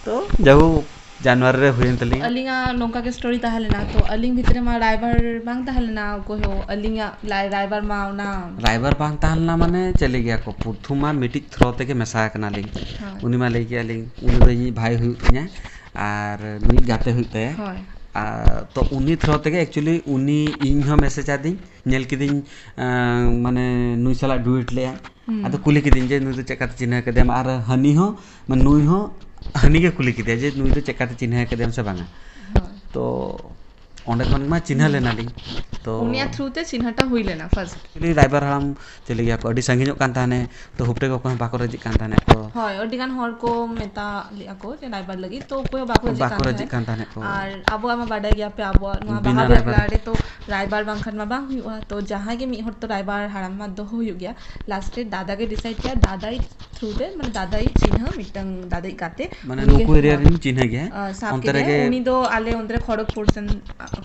ᱛᱚ ᱡᱟᱭᱦᱳᱠ, ᱡᱟᱱᱩᱣᱟᱨᱤ ᱨᱮ ᱦᱩᱭᱮᱱ ᱛᱟᱹᱞᱤᱧᱟ᱾ ᱟᱹᱞᱤᱧᱟᱜ ᱱᱚᱝᱠᱟ ᱜᱮ story ᱛᱟᱦᱮᱸ ᱞᱮᱱᱟ᱾ ᱛᱚ ᱟᱹᱞᱤᱧ ᱵᱷᱤᱛᱨᱤ ᱢᱟ ᱨᱟᱭᱵᱟᱨ ᱵᱟᱝ ᱛᱟᱦᱮᱸ ᱞᱮᱱᱟ, ᱚᱠᱚᱭ ᱦᱚᱸ ᱟᱹᱞᱤᱧᱟᱜ ᱞᱟᱭ-, ᱨᱟᱭᱵᱟᱨ ᱢᱟ ᱚᱱᱟ ᱨᱟᱭᱵᱟᱨ ᱵᱟᱝ ᱛᱟᱦᱮᱸ ᱞᱮᱱᱟ, ᱢᱟᱱᱮ ᱪᱮᱫ ᱞᱟᱹᱭ ᱜᱮᱭᱟ ᱠᱚ, ᱯᱨᱚᱛᱷᱚᱢ ᱢᱟ ᱢᱤᱫᱴᱤᱡ through ᱛᱮᱜᱮ ᱢᱮᱥᱟ ᱟᱠᱟᱱᱟᱞᱤᱧ᱾ ᱦᱳᱭ᱾ ᱩᱱᱤ ᱢᱟ ᱞᱟᱹᱭ ᱠᱮᱜᱼᱟ ᱞᱤᱧ, ᱩᱱᱤ ᱫᱚ ᱤᱧᱤᱡ ᱵᱷᱟᱭ ᱦᱩᱭᱩᱜ ᱛᱤᱧᱟ ᱟᱨ ᱱᱩᱭᱤᱡ ᱜᱟᱛᱮ ᱦᱩᱭᱩᱜ ᱛᱟᱭᱟ᱾ ᱦᱳᱭ᱾ ᱟᱨ ᱛᱚ ᱩᱱᱤ through ᱛᱮᱜᱮ actually ᱩᱱᱤ ᱤᱧ ᱦᱚᱸ message ᱟᱫᱤᱧ, ᱧᱮᱞ ᱠᱤᱫᱤᱧ, ᱟᱸ, ᱢᱟᱱᱮ ᱱᱩᱭ ᱥᱟᱞᱟᱜ duet ᱞᱮᱜᱼᱟ᱾ ᱦᱩᱸ᱾ ᱟᱫᱚ ᱠᱩᱞᱤ ᱠᱤᱫᱤᱧ ᱡᱮ, "ᱱᱩᱭ ᱫᱚ ᱪᱮᱫ ᱞᱮᱠᱟᱛᱮ ᱪᱤᱱᱦᱟᱹ ᱠᱮᱫᱮᱭᱟᱢ?" ᱟᱨ ᱦᱟᱹᱱᱤ ᱦᱚᱸ, ᱢᱟᱱᱮ ᱱᱩᱭ ᱦᱚᱸ ᱦᱟᱹᱱᱤ ᱜᱮ ᱠᱩᱞᱤ ᱠᱮᱫᱮᱭᱟ ᱡᱮ, "ᱱᱩᱭ ᱫᱚ ᱪᱮᱫ ᱞᱮᱠᱟᱛᱮ ᱪᱤᱱᱦᱟᱹ ᱠᱮᱫᱮᱭᱟᱢ ᱥᱮ ᱵᱟᱝᱟ?" ᱦᱳᱭ᱾ ᱛᱚ ᱚᱸᱰᱮ ᱠᱷᱚᱱ ᱢᱟ ᱪᱤᱱᱦᱟᱹ ᱞᱮᱱᱟᱞᱤᱧ᱾ ᱛᱚ ᱩᱱᱤᱭᱟᱜ ᱛᱷᱨᱩ ᱛᱮ ᱪᱤᱱᱦᱟᱹᱴᱟ ᱦᱩᱭ ᱞᱮᱱᱟ ᱯᱷᱟᱨᱥᱴ᱾ ᱮᱠᱪᱩᱭᱮᱞᱤ ᱨᱟᱭᱵᱟᱨ ᱦᱟᱲᱟᱢ ᱪᱮᱫ ᱞᱟᱹᱭ ᱜᱮᱭᱟ ᱠᱚ, ᱟᱹᱰᱤ ᱥᱟᱺᱜᱤᱧᱚᱜ ᱠᱟᱱ ᱛᱟᱦᱮᱱᱮ, ᱛᱚ ᱦᱩᱯᱴᱮ ᱠᱚᱠᱚ ᱦᱚᱸ ᱵᱟᱠᱚ ᱨᱟᱹᱡᱤᱜ ᱠᱟᱱ ᱛᱟᱦᱮᱱᱟ ᱠᱚ᱾ ᱦᱳᱭ, ᱟᱹᱰᱤ ᱜᱟᱱ ᱦᱚᱲ ᱠᱚ ᱢᱮᱛᱟ ᱞᱮᱫᱼᱟ ᱠᱚ ᱡᱮ ᱨᱟᱭᱵᱟᱨ ᱞᱟᱹᱜᱤᱫ, ᱛᱚ ᱚᱠᱚᱭ ᱦᱚᱸ ᱵᱟᱠᱚ ᱨᱟᱹᱡᱤᱜ ᱵᱟᱠᱚ ᱠᱟᱱ ᱨᱟᱹᱡᱤᱜ ᱛᱟᱦᱮᱸᱫ᱾ ᱠᱟᱱ ᱛᱟᱦᱮᱸᱫ ᱠᱚ᱾ ᱟᱨ ᱟᱵᱚᱣᱟᱜ ᱢᱟ ᱵᱟᱰᱟᱭ ᱜᱮᱭᱟ ᱯᱮ, ᱟᱵᱚᱣᱟᱜ ᱱᱚᱣᱟ ᱵᱤᱱᱟ ᱵᱟᱦᱟ ᱨᱟᱭᱵᱟᱨ᱾ ᱵᱟᱯᱞᱟ ᱨᱮ ᱛᱚ ᱨᱟᱭᱵᱟᱨ ᱵᱟᱝᱠᱷᱟᱱ ᱢᱟ ᱵᱟᱝ ᱦᱩᱭᱩᱜᱼᱟ᱾ ᱛᱚ ᱡᱟᱦᱟᱸᱭ ᱜᱮ ᱢᱤᱫ ᱦᱚᱲ ᱛᱚ ᱨᱟᱭᱵᱟᱨ ᱦᱟᱲᱟᱢ ᱢᱟ ᱫᱚᱦᱚ ᱦᱩᱭᱩᱜ ᱜᱮᱭᱟ᱾ ᱞᱟᱥᱴ ᱨᱮ ᱫᱟᱫᱟ ᱜᱮ ᱰᱤᱥᱟᱭᱤᱰ ᱠᱮᱫᱟ, ᱫᱟᱫᱟᱭ ᱛᱷᱨᱩ ᱛᱮ, ᱢᱟᱱᱮ ᱫᱟᱫᱟᱭ ᱪᱤᱱᱦᱟᱹ ᱢᱤᱫᱴᱟᱝ ᱫᱟᱫᱟᱭ ᱜᱟᱛᱮ, ᱢᱟᱱᱮ ᱩᱱᱤ ᱜᱮ ᱱᱩᱠᱩ ᱮᱨᱤᱭᱟ ᱦᱚᱦᱚ ᱨᱮᱱ ᱪᱤᱱᱦᱟᱹ ᱜᱮ᱾ ᱟᱸ, ᱥᱟᱵ ᱚᱱᱛᱮ ᱠᱮᱫᱮᱭᱟ᱾ ᱨᱮᱜᱮ ᱩᱱᱤ ᱫᱚ ᱟᱞᱮ ᱚᱱᱛᱮ ᱨᱮ ᱠᱷᱚᱲᱚᱜᱽᱯᱩᱨ ᱥᱮᱱ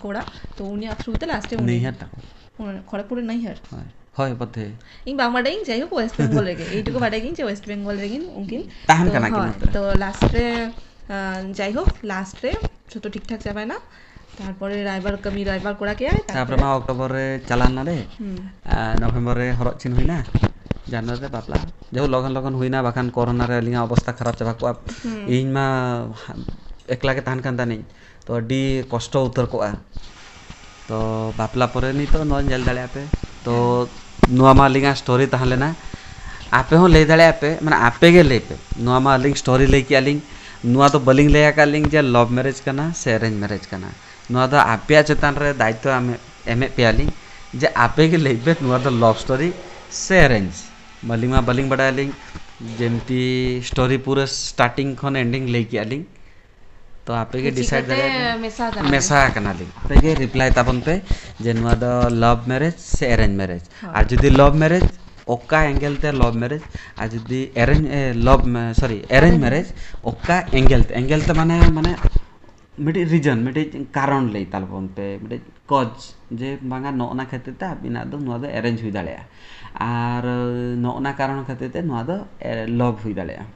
ᱠᱚᱲᱟ, ᱛᱚ ᱩᱱᱤᱭᱟᱜ ᱛᱷᱨᱩ ᱛᱮ ᱞᱟᱥᱴ ᱨᱮ ᱩᱱᱤ ᱱᱟᱹᱭᱦᱟᱹᱨ ᱛᱟᱠᱚ᱾ ᱩᱱ-, ᱠᱷᱚᱲᱚᱜᱽᱯᱩᱨ ᱨᱮ ᱱᱟᱹᱭᱦᱟᱹᱨ᱾ ᱦᱳᱭ, ᱦᱳᱭ, ᱵᱚᱫᱷᱮ᱾ ᱤᱧ ᱵᱟᱝ ᱵᱟᱰᱟᱭᱟᱹᱧ, ᱡᱟᱭᱦᱳᱠ ᱳᱭᱮᱥᱴ ᱵᱮᱝᱜᱚᱞ ᱨᱮᱜᱮ, ᱮᱭᱴᱩᱠᱩ ᱵᱟᱰᱟᱭ ᱜᱤᱧ ᱡᱮ ᱳᱭᱮᱥᱴ ᱵᱮᱝᱜᱚᱞ ᱨᱮᱜᱮ ᱩᱱᱠᱤᱱ ᱛᱟᱦᱮᱱ ᱛᱚ, ᱠᱟᱱᱟ ᱠᱤᱱ ᱦᱳᱭ, ᱱᱚᱛᱮ᱾ ᱛᱚ ᱞᱟᱥᱴ ᱨᱮ, ᱟᱸ, ᱡᱟᱭᱦᱳᱠ ᱞᱟᱥᱴ ᱨᱮ ᱡᱷᱚᱛᱚ ᱴᱷᱤᱠ ᱴᱷᱟᱠ ᱪᱟᱵᱟᱭᱮᱱᱟ᱾ ᱛᱟᱨᱯᱚᱨᱮ ᱨᱟᱭᱵᱟᱨ ᱠᱟᱹᱢᱤ ᱨᱟᱭᱵᱟᱨ ᱠᱚᱲᱟ ᱠᱮᱫᱟᱭ, ᱛᱟᱨᱯᱚᱨᱮ ᱛᱟᱨᱯᱚᱨᱮ ᱢᱟ ᱚᱠᱴᱳᱵᱚᱨ ᱨᱮ ᱪᱟᱞᱟᱣ ᱞᱮᱱᱟ ᱞᱮ᱾ ᱦᱩᱸ᱾ ᱟᱨ ᱱᱚᱵᱷᱮᱢᱵᱚᱨ ᱨᱮ ᱦᱚᱨᱚᱜ ᱪᱤᱱ ᱦᱩᱭᱱᱟ, ᱡᱟᱱᱩᱣᱟᱨᱤ ᱨᱮ ᱵᱟᱯᱞᱟ᱾ ᱡᱟᱭᱦᱳᱠ, ᱞᱚᱜᱚᱱ ᱞᱚᱜᱚᱱ ᱦᱩᱭᱱᱟ, ᱵᱟᱠᱷᱟᱱ ᱠᱚᱨᱳᱱᱟ ᱨᱮ ᱟᱹᱞᱤᱧᱟᱜ ᱚᱵᱚᱥᱛᱟ ᱠᱷᱟᱨᱟᱯ ᱪᱟᱵᱟ ᱠᱚᱜᱼᱟ᱾ ᱦᱩᱸ᱾ ᱤᱧ ᱢᱟ ᱮᱠᱞᱟ ᱜᱮ ᱛᱟᱦᱮᱱ ᱠᱟᱱ ᱛᱟᱦᱮᱱᱤᱧ, ᱛᱚ ᱟᱹᱰᱤ ᱠᱚᱥᱴᱚ ᱩᱛᱟᱹᱨ ᱠᱚᱜᱼᱟ᱾ ᱛᱚ ᱵᱟᱯᱞᱟ ᱯᱚᱨᱮ ᱱᱤᱛᱚᱜ ᱱᱚᱣᱟ ᱧᱮᱞ ᱫᱟᱲᱮᱭᱟᱜᱼᱟ ᱯᱮ᱾ ᱛᱚ ᱱᱚᱣᱟ ᱢᱟ ᱟᱹᱞᱤᱧᱟᱜ ᱥᱴᱳᱨᱤ ᱛᱟᱦᱮᱸ ᱞᱮᱱᱟ᱾ ᱟᱯᱮ ᱦᱚᱸ ᱞᱟᱹᱭ ᱫᱟᱲᱮᱭᱟᱜᱼᱟ ᱯᱮ, ᱢᱟᱱᱮ ᱟᱯᱮ ᱜᱮ ᱞᱟᱹᱭ ᱯᱮ, ᱱᱚᱣᱟ ᱢᱟ ᱟᱹᱞᱤᱧ ᱥᱴᱳᱨᱤ ᱞᱟᱹᱭ ᱠᱮᱜᱼᱟ ᱞᱤᱧ, ᱱᱚᱣᱟ ᱫᱚ ᱵᱟᱹᱞᱤᱧ ᱞᱟᱹᱭ ᱟᱠᱟᱫ ᱞᱤᱧ ᱡᱮ ᱞᱚᱵᱷ ᱢᱮᱨᱮᱡᱽ ᱠᱟᱱᱟ ᱥᱮ ᱮᱨᱮᱧᱡᱽ ᱢᱮᱨᱮᱡᱽ ᱠᱟᱱᱟ᱾ ᱱᱚᱣᱟ ᱫᱚ ᱟᱯᱮᱭᱟᱜ ᱪᱮᱛᱟᱱ ᱨᱮ ᱫᱟᱭᱤᱛᱛᱚ ᱮᱢ, ᱮᱢᱮᱫ ᱯᱮᱭᱟᱞᱤᱧ ᱡᱮ ᱟᱯᱮ ᱜᱮ ᱞᱟᱹᱭ ᱯᱮ ᱱᱚᱣᱟ ᱫᱚ ᱞᱚᱵᱷ ᱥᱴᱳᱨᱤ ᱥᱮ ᱮᱨᱮᱧᱡᱽ᱾ ᱟᱹᱞᱤᱧ ᱢᱟ ᱵᱟᱹᱞᱤᱧ ᱵᱟᱰᱟᱭᱟᱞᱤᱧ, ᱡᱮᱢᱛᱤ ᱥᱴᱳᱨᱤ ᱯᱩᱨᱟᱹ ᱥᱴᱟᱨᱴᱤᱝ ᱠᱷᱚᱱ ᱮᱱᱰᱤᱝ ᱞᱟᱹᱭ ᱠᱮᱜᱼᱟ ᱞᱤᱧ᱾ ᱛᱚ ᱟᱯᱮ ᱜᱮ ᱪᱤᱠᱟᱹᱛᱮ ᱰᱤᱥᱟᱭᱤᱰ ᱫᱟᱲᱮᱭᱟᱜᱼᱟ ᱯᱮ᱾ ᱢᱮᱥᱟ ᱠᱟᱱᱟ? ᱢᱮᱥᱟ ᱠᱟᱱᱟᱞᱤᱧ᱾ ᱟᱯᱮ ᱜᱮ ᱨᱤᱯᱞᱟᱭ ᱛᱟᱵᱚᱱ ᱯᱮ ᱡᱮ ᱱᱚᱣᱟ ᱫᱚ ᱞᱚᱵᱷ ᱢᱮᱨᱮᱡᱽ ᱥᱮ ᱮᱨᱮᱧᱡᱽ ᱢᱮᱨᱮᱡᱽ᱾ ᱦᱳᱭ᱾ ᱟᱨ ᱡᱩᱫᱤ ᱞᱚᱵᱷ ᱢᱮᱨᱮᱡᱽ, ᱚᱠᱟ ᱮᱝᱜᱮᱞ ᱛᱮ ᱞᱚᱵᱷ ᱢᱮᱨᱮᱡᱽ? ᱟᱨ ᱡᱩᱫᱤ ᱮᱨᱮᱧᱡᱽ, ᱮ, ᱞᱚᱵᱷ ᱢᱮ-, ᱥᱚᱨᱤ, ᱮᱨᱮᱧᱡᱽ ᱮᱨᱮᱧᱡᱽ ᱢᱮᱨᱮᱡᱽ, ᱚᱠᱟ ᱮᱝᱜᱮᱞ ᱛᱮ? ᱮᱝᱜᱮᱞ ᱛᱮ ᱢᱟᱱᱮ, ᱢᱟᱱᱮ ᱢᱤᱫᱴᱤᱡ ᱨᱤᱡᱚᱱ, ᱢᱤᱫᱴᱤᱡ ᱠᱟᱨᱚᱱ ᱞᱟᱹᱭ ᱛᱟᱵᱚᱱ ᱯᱮ, ᱢᱤᱫᱴᱤᱡ ᱠᱚᱡᱽ, ᱡᱮ ᱵᱟᱝᱟ ᱱᱚᱜᱼᱚ ᱱᱟ ᱠᱷᱟᱹᱛᱤᱨ ᱛᱮ ᱟᱹᱵᱤᱱᱟᱜ ᱫᱚ ᱱᱚᱣᱟ ᱫᱚ ᱮᱨᱮᱧᱡᱽ ᱦᱩᱭ ᱫᱟᱲᱮᱭᱟᱜᱼᱟ ᱟᱨ ᱱᱚᱜᱼᱚ ᱱᱟ ᱠᱟᱨᱚᱱ ᱠᱷᱟᱹᱛᱤᱨ ᱛᱮ ᱱᱚᱣᱟ ᱫᱚ, ᱮ, ᱞᱚᱵᱷ ᱦᱩᱭ ᱫᱟᱲᱮᱭᱟᱜᱼᱟ᱾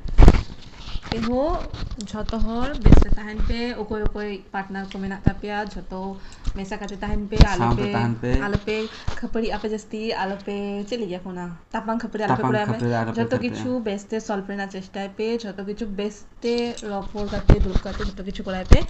ᱮᱦᱳ, ᱡᱷᱚᱛᱚ ᱦᱚᱲ ᱵᱮᱥ ᱛᱮ ᱛᱟᱦᱮᱱ ᱯᱮ, ᱚᱠᱚᱭ ᱚᱠᱚᱭ ᱯᱟᱨᱴᱱᱟᱨ ᱠᱚ ᱢᱮᱱᱟᱜ ᱛᱟᱯᱮᱭᱟ, ᱡᱷᱚᱛᱚ ᱢᱮᱥᱟ ᱠᱟᱛᱮ ᱛᱟᱦᱮᱱ ᱯᱮ, ᱟᱞᱚ ᱥᱟᱶᱛᱮ ᱯᱮ, ᱛᱟᱦᱮᱱ ᱯᱮ᱾ ᱟᱞᱚ ᱯᱮ ᱠᱷᱟᱹᱯᱟᱹᱨᱤᱜ ᱟᱯᱮ ᱡᱟᱹᱥᱛᱤ, ᱟᱞᱚ ᱯᱮ, ᱪᱮᱫ ᱞᱟᱹᱭ ᱜᱮᱭᱟ ᱠᱚ ᱚᱱᱟ, ᱛᱟᱯᱟᱢ ᱠᱷᱟᱹᱯᱟᱹᱨᱤ ᱟᱞᱚ ᱯᱮ ᱛᱟᱯᱟᱢ ᱠᱚᱨᱟᱣ ᱢᱟ᱾ ᱠᱷᱟᱹᱯᱟᱹᱨᱤ ᱟᱞᱚ ᱯᱮ ᱡᱷᱚᱛᱚ ᱠᱷᱟᱹᱯᱟᱹᱨᱤᱜᱼᱟ᱾ ᱠᱤᱪᱷᱩ ᱵᱮᱥ ᱛᱮ ᱥᱚᱞᱵᱷ ᱨᱮᱱᱟᱜ ᱪᱮᱥᱴᱟᱭ ᱯᱮ, ᱡᱷᱚᱛᱚ ᱠᱤᱪᱷᱩ ᱵᱮᱥ ᱛᱮ ᱨᱚᱯᱚᱲ ᱠᱟᱛᱮ, ᱫᱩᱲᱩᱵ ᱠᱟᱛᱮ ᱡᱷᱚᱛᱚ ᱠᱤᱪᱷᱩ ᱠᱚᱨᱟᱣ ᱯᱮ᱾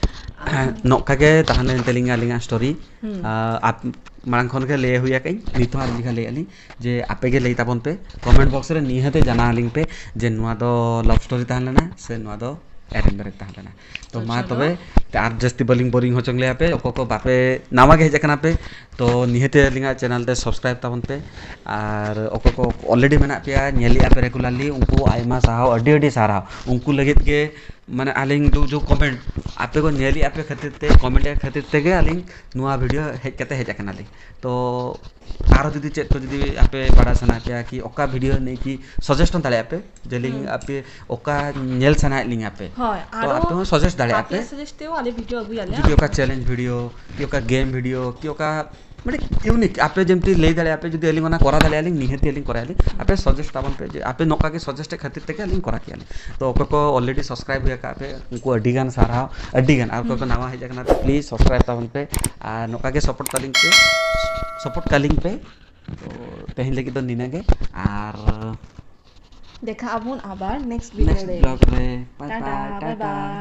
ᱟᱨ ᱦᱮᱸ, ᱱᱚᱝᱠᱟ ᱜᱮ ᱛᱟᱦᱮᱸ ᱞᱮᱱ ᱛᱟᱹᱞᱤᱧᱟ ᱟᱹᱞᱤᱧᱟᱜ ᱥᱴᱳᱨᱤ᱾ ᱦᱩᱸ᱾ ᱟᱨ ᱟᱯ-, ᱢᱟᱲᱟᱝ ᱠᱷᱚᱱ ᱜᱮ ᱞᱟᱹᱭ ᱦᱩᱭ ᱟᱠᱟᱫᱟᱹᱧ, ᱱᱤᱛ ᱦᱚᱸ ᱟᱨ ᱢᱤᱫ ᱡᱚᱠᱷᱟ ᱞᱟᱹᱭᱮᱫᱼᱟ ᱞᱤᱧ ᱡᱮ ᱟᱯᱮ ᱜᱮ ᱞᱟᱹᱭ ᱛᱟᱵᱚᱱ ᱯᱮ, ᱠᱚᱢᱮᱱᱴ ᱵᱚᱠᱥ ᱨᱮ ᱱᱤᱦᱟᱹᱛ ᱡᱟᱱᱟᱣ ᱟᱹᱞᱤᱧ ᱯᱮ ᱡᱮ ᱱᱚᱣᱟ ᱫᱚ ᱞᱟᱵᱷ ᱥᱴᱳᱨᱤ ᱛᱟᱦᱮᱸ ᱞᱮᱱᱟ ᱥᱮ ᱱᱚᱣᱟ ᱫᱚ arrange marriage ᱛᱟᱦᱮᱸ ᱞᱮᱱᱟ᱾ ᱛᱚ ᱛᱚ ᱢᱟ ᱪᱚᱞᱚ᱾ ᱛᱚᱵᱮ, ᱛᱮ ᱟᱨ ᱡᱟᱹᱥᱛᱤ ᱵᱟᱹᱞᱤᱧ boring ᱦᱚᱪᱚ ᱞᱮᱭᱟ ᱯᱮ, ᱚᱠᱚᱭ ᱠᱚ ᱵᱟᱯᱮ, ᱱᱟᱣᱟ ᱜᱮ ᱦᱮᱡ ᱟᱠᱟᱱᱟ ᱯᱮ, ᱛᱚ ᱱᱤᱦᱟᱹᱛ ᱟᱹᱞᱤᱧᱟᱜ channel ᱨᱮ subscribe ᱛᱟᱵᱚᱱ ᱯᱮ᱾ ᱟᱨ ᱚᱠᱚᱭ ᱠᱚ already ᱢᱮᱱᱟᱜ ᱯᱮᱭᱟ, ᱧᱮᱞᱮᱜᱼᱟ ᱯᱮ regularly, ᱩᱱᱠᱩ ᱟᱭᱢᱟ ᱥᱟᱨᱦᱟᱣ, ᱟᱹᱰᱤ ᱟᱹᱰᱤ ᱥᱟᱨᱦᱟᱣ᱾ ᱩᱱᱠᱩ ᱞᱟᱹᱜᱤᱫ ᱜᱮ, ᱢᱟᱱᱮ, ᱟᱹᱞᱤᱧ ᱫᱚ ᱡᱚ comment, ᱟᱯᱮ ᱠᱚ ᱧᱮᱞᱮᱜᱼᱟ ᱯᱮ ᱠᱷᱟᱹᱛᱤᱨ ᱛᱮ, comment ᱮᱫ ᱠᱷᱟᱹᱛᱤᱨ ᱛᱮᱜᱮ ᱟᱹᱞᱤᱧ ᱱᱚᱣᱟ video ᱦᱮᱡ ᱠᱟᱛᱮ ᱦᱮᱡ ᱟᱠᱟᱱᱟᱞᱤᱧ᱾ ᱛᱚ ᱟᱨᱚ ᱡᱩᱫᱤ ᱪᱮᱫ ᱠᱚ ᱡᱩᱫᱤ ᱟᱯᱮ ᱵᱟᱲᱟᱭ ᱥᱟᱱᱟ ᱯᱮᱭᱟ ᱠᱤ ᱚᱠᱟ video ᱱᱤᱭᱮ ᱠᱤ suggestion ᱫᱟᱲᱮᱭᱟᱜᱼᱟ ᱯᱮ, ᱡᱮ ᱟᱹᱞᱤᱧ ᱦᱩᱸ᱾ ᱟᱯᱮ ᱚᱠᱟ ᱧᱮᱞ ᱥᱟᱱᱟᱭᱮᱫ ᱞᱤᱧᱟ ᱯᱮ, ᱦᱳᱭ, ᱛᱚ ᱟᱨᱚ ᱟᱯᱮ ᱦᱚᱸ suggest ᱫᱟᱲᱮᱭᱟᱜᱼᱟ ᱟᱯᱮ ᱯᱮ᱾ Suggest ᱛᱮᱦᱚᱸ ᱟᱞᱮ video ᱟᱹᱜᱩᱭᱟᱞᱮ᱾ ᱡᱩᱫᱤ ᱚᱠᱟ challenge video ᱠᱤ ᱚᱠᱟ game video ᱠᱤ ᱚᱠᱟ ᱢᱟᱱᱮ unique ᱟᱯᱮ ᱡᱮᱢᱛᱤ ᱞᱟᱹᱭ ᱫᱟᱲᱮᱭᱟᱜᱼᱟ ᱯᱮ, ᱡᱩᱫᱤ ᱟᱹᱞᱤᱧ ᱚᱱᱟ ᱠᱚᱨᱟᱣ ᱫᱟᱲᱮᱭᱟᱜᱼᱟ ᱞᱤᱧ, ᱱᱤᱦᱟᱹᱛ ᱟᱹᱞᱤᱧ ᱠᱚᱨᱟᱭᱟ ᱞᱤᱧ᱾ ᱟᱯᱮ suggest ᱛᱟᱵᱚᱱ ᱯᱮ ᱡᱮ ᱟᱯᱮ ᱱᱚᱝᱠᱟ ᱜᱮ suggest ᱠᱷᱟᱹᱛᱤᱨ ᱛᱮᱜᱮ ᱟᱹᱞᱤᱧ ᱠᱚᱨᱟᱣ ᱠᱮᱭᱟ ᱞᱤᱧ᱾ ᱛᱚ ᱚᱠᱚᱭ ᱠᱚ already subscribe ᱦᱩᱭ ᱟᱠᱟᱫ ᱯᱮ ᱩᱱᱠᱩ ᱟᱹᱰᱤ ᱜᱟᱱ ᱥᱟᱨᱦᱟᱣ, ᱟᱹᱰᱤ ᱜᱟᱱ᱾ ᱟᱨ ᱚᱠᱚᱭ ᱠᱚ ᱦᱩᱸ᱾ ᱱᱟᱣᱟ ᱦᱮᱡ ᱟᱠᱟᱱᱟ ᱯᱮ please subscribe ᱛᱟᱵᱚᱱ ᱯᱮ ᱟᱨ ᱱᱚᱝᱠᱟ ᱜᱮ support ᱛᱟᱹᱞᱤᱧ ᱯᱮ, support ᱠᱟᱹᱞᱤᱧ ᱯᱮ᱾ ᱛᱚ ᱛᱮᱦᱮᱧ ᱞᱟᱹᱜᱤᱫ ᱫᱚ ᱱᱤᱱᱟᱹᱜ ᱜᱮ, ᱟᱨ ᱫᱮᱠᱷᱟᱜ ᱟᱵᱚᱱ ᱟᱵᱟᱨ next video next ᱨᱮ᱾ Vlog ᱨᱮ᱾ Bye Tata, bye, bye Tata. Bye᱾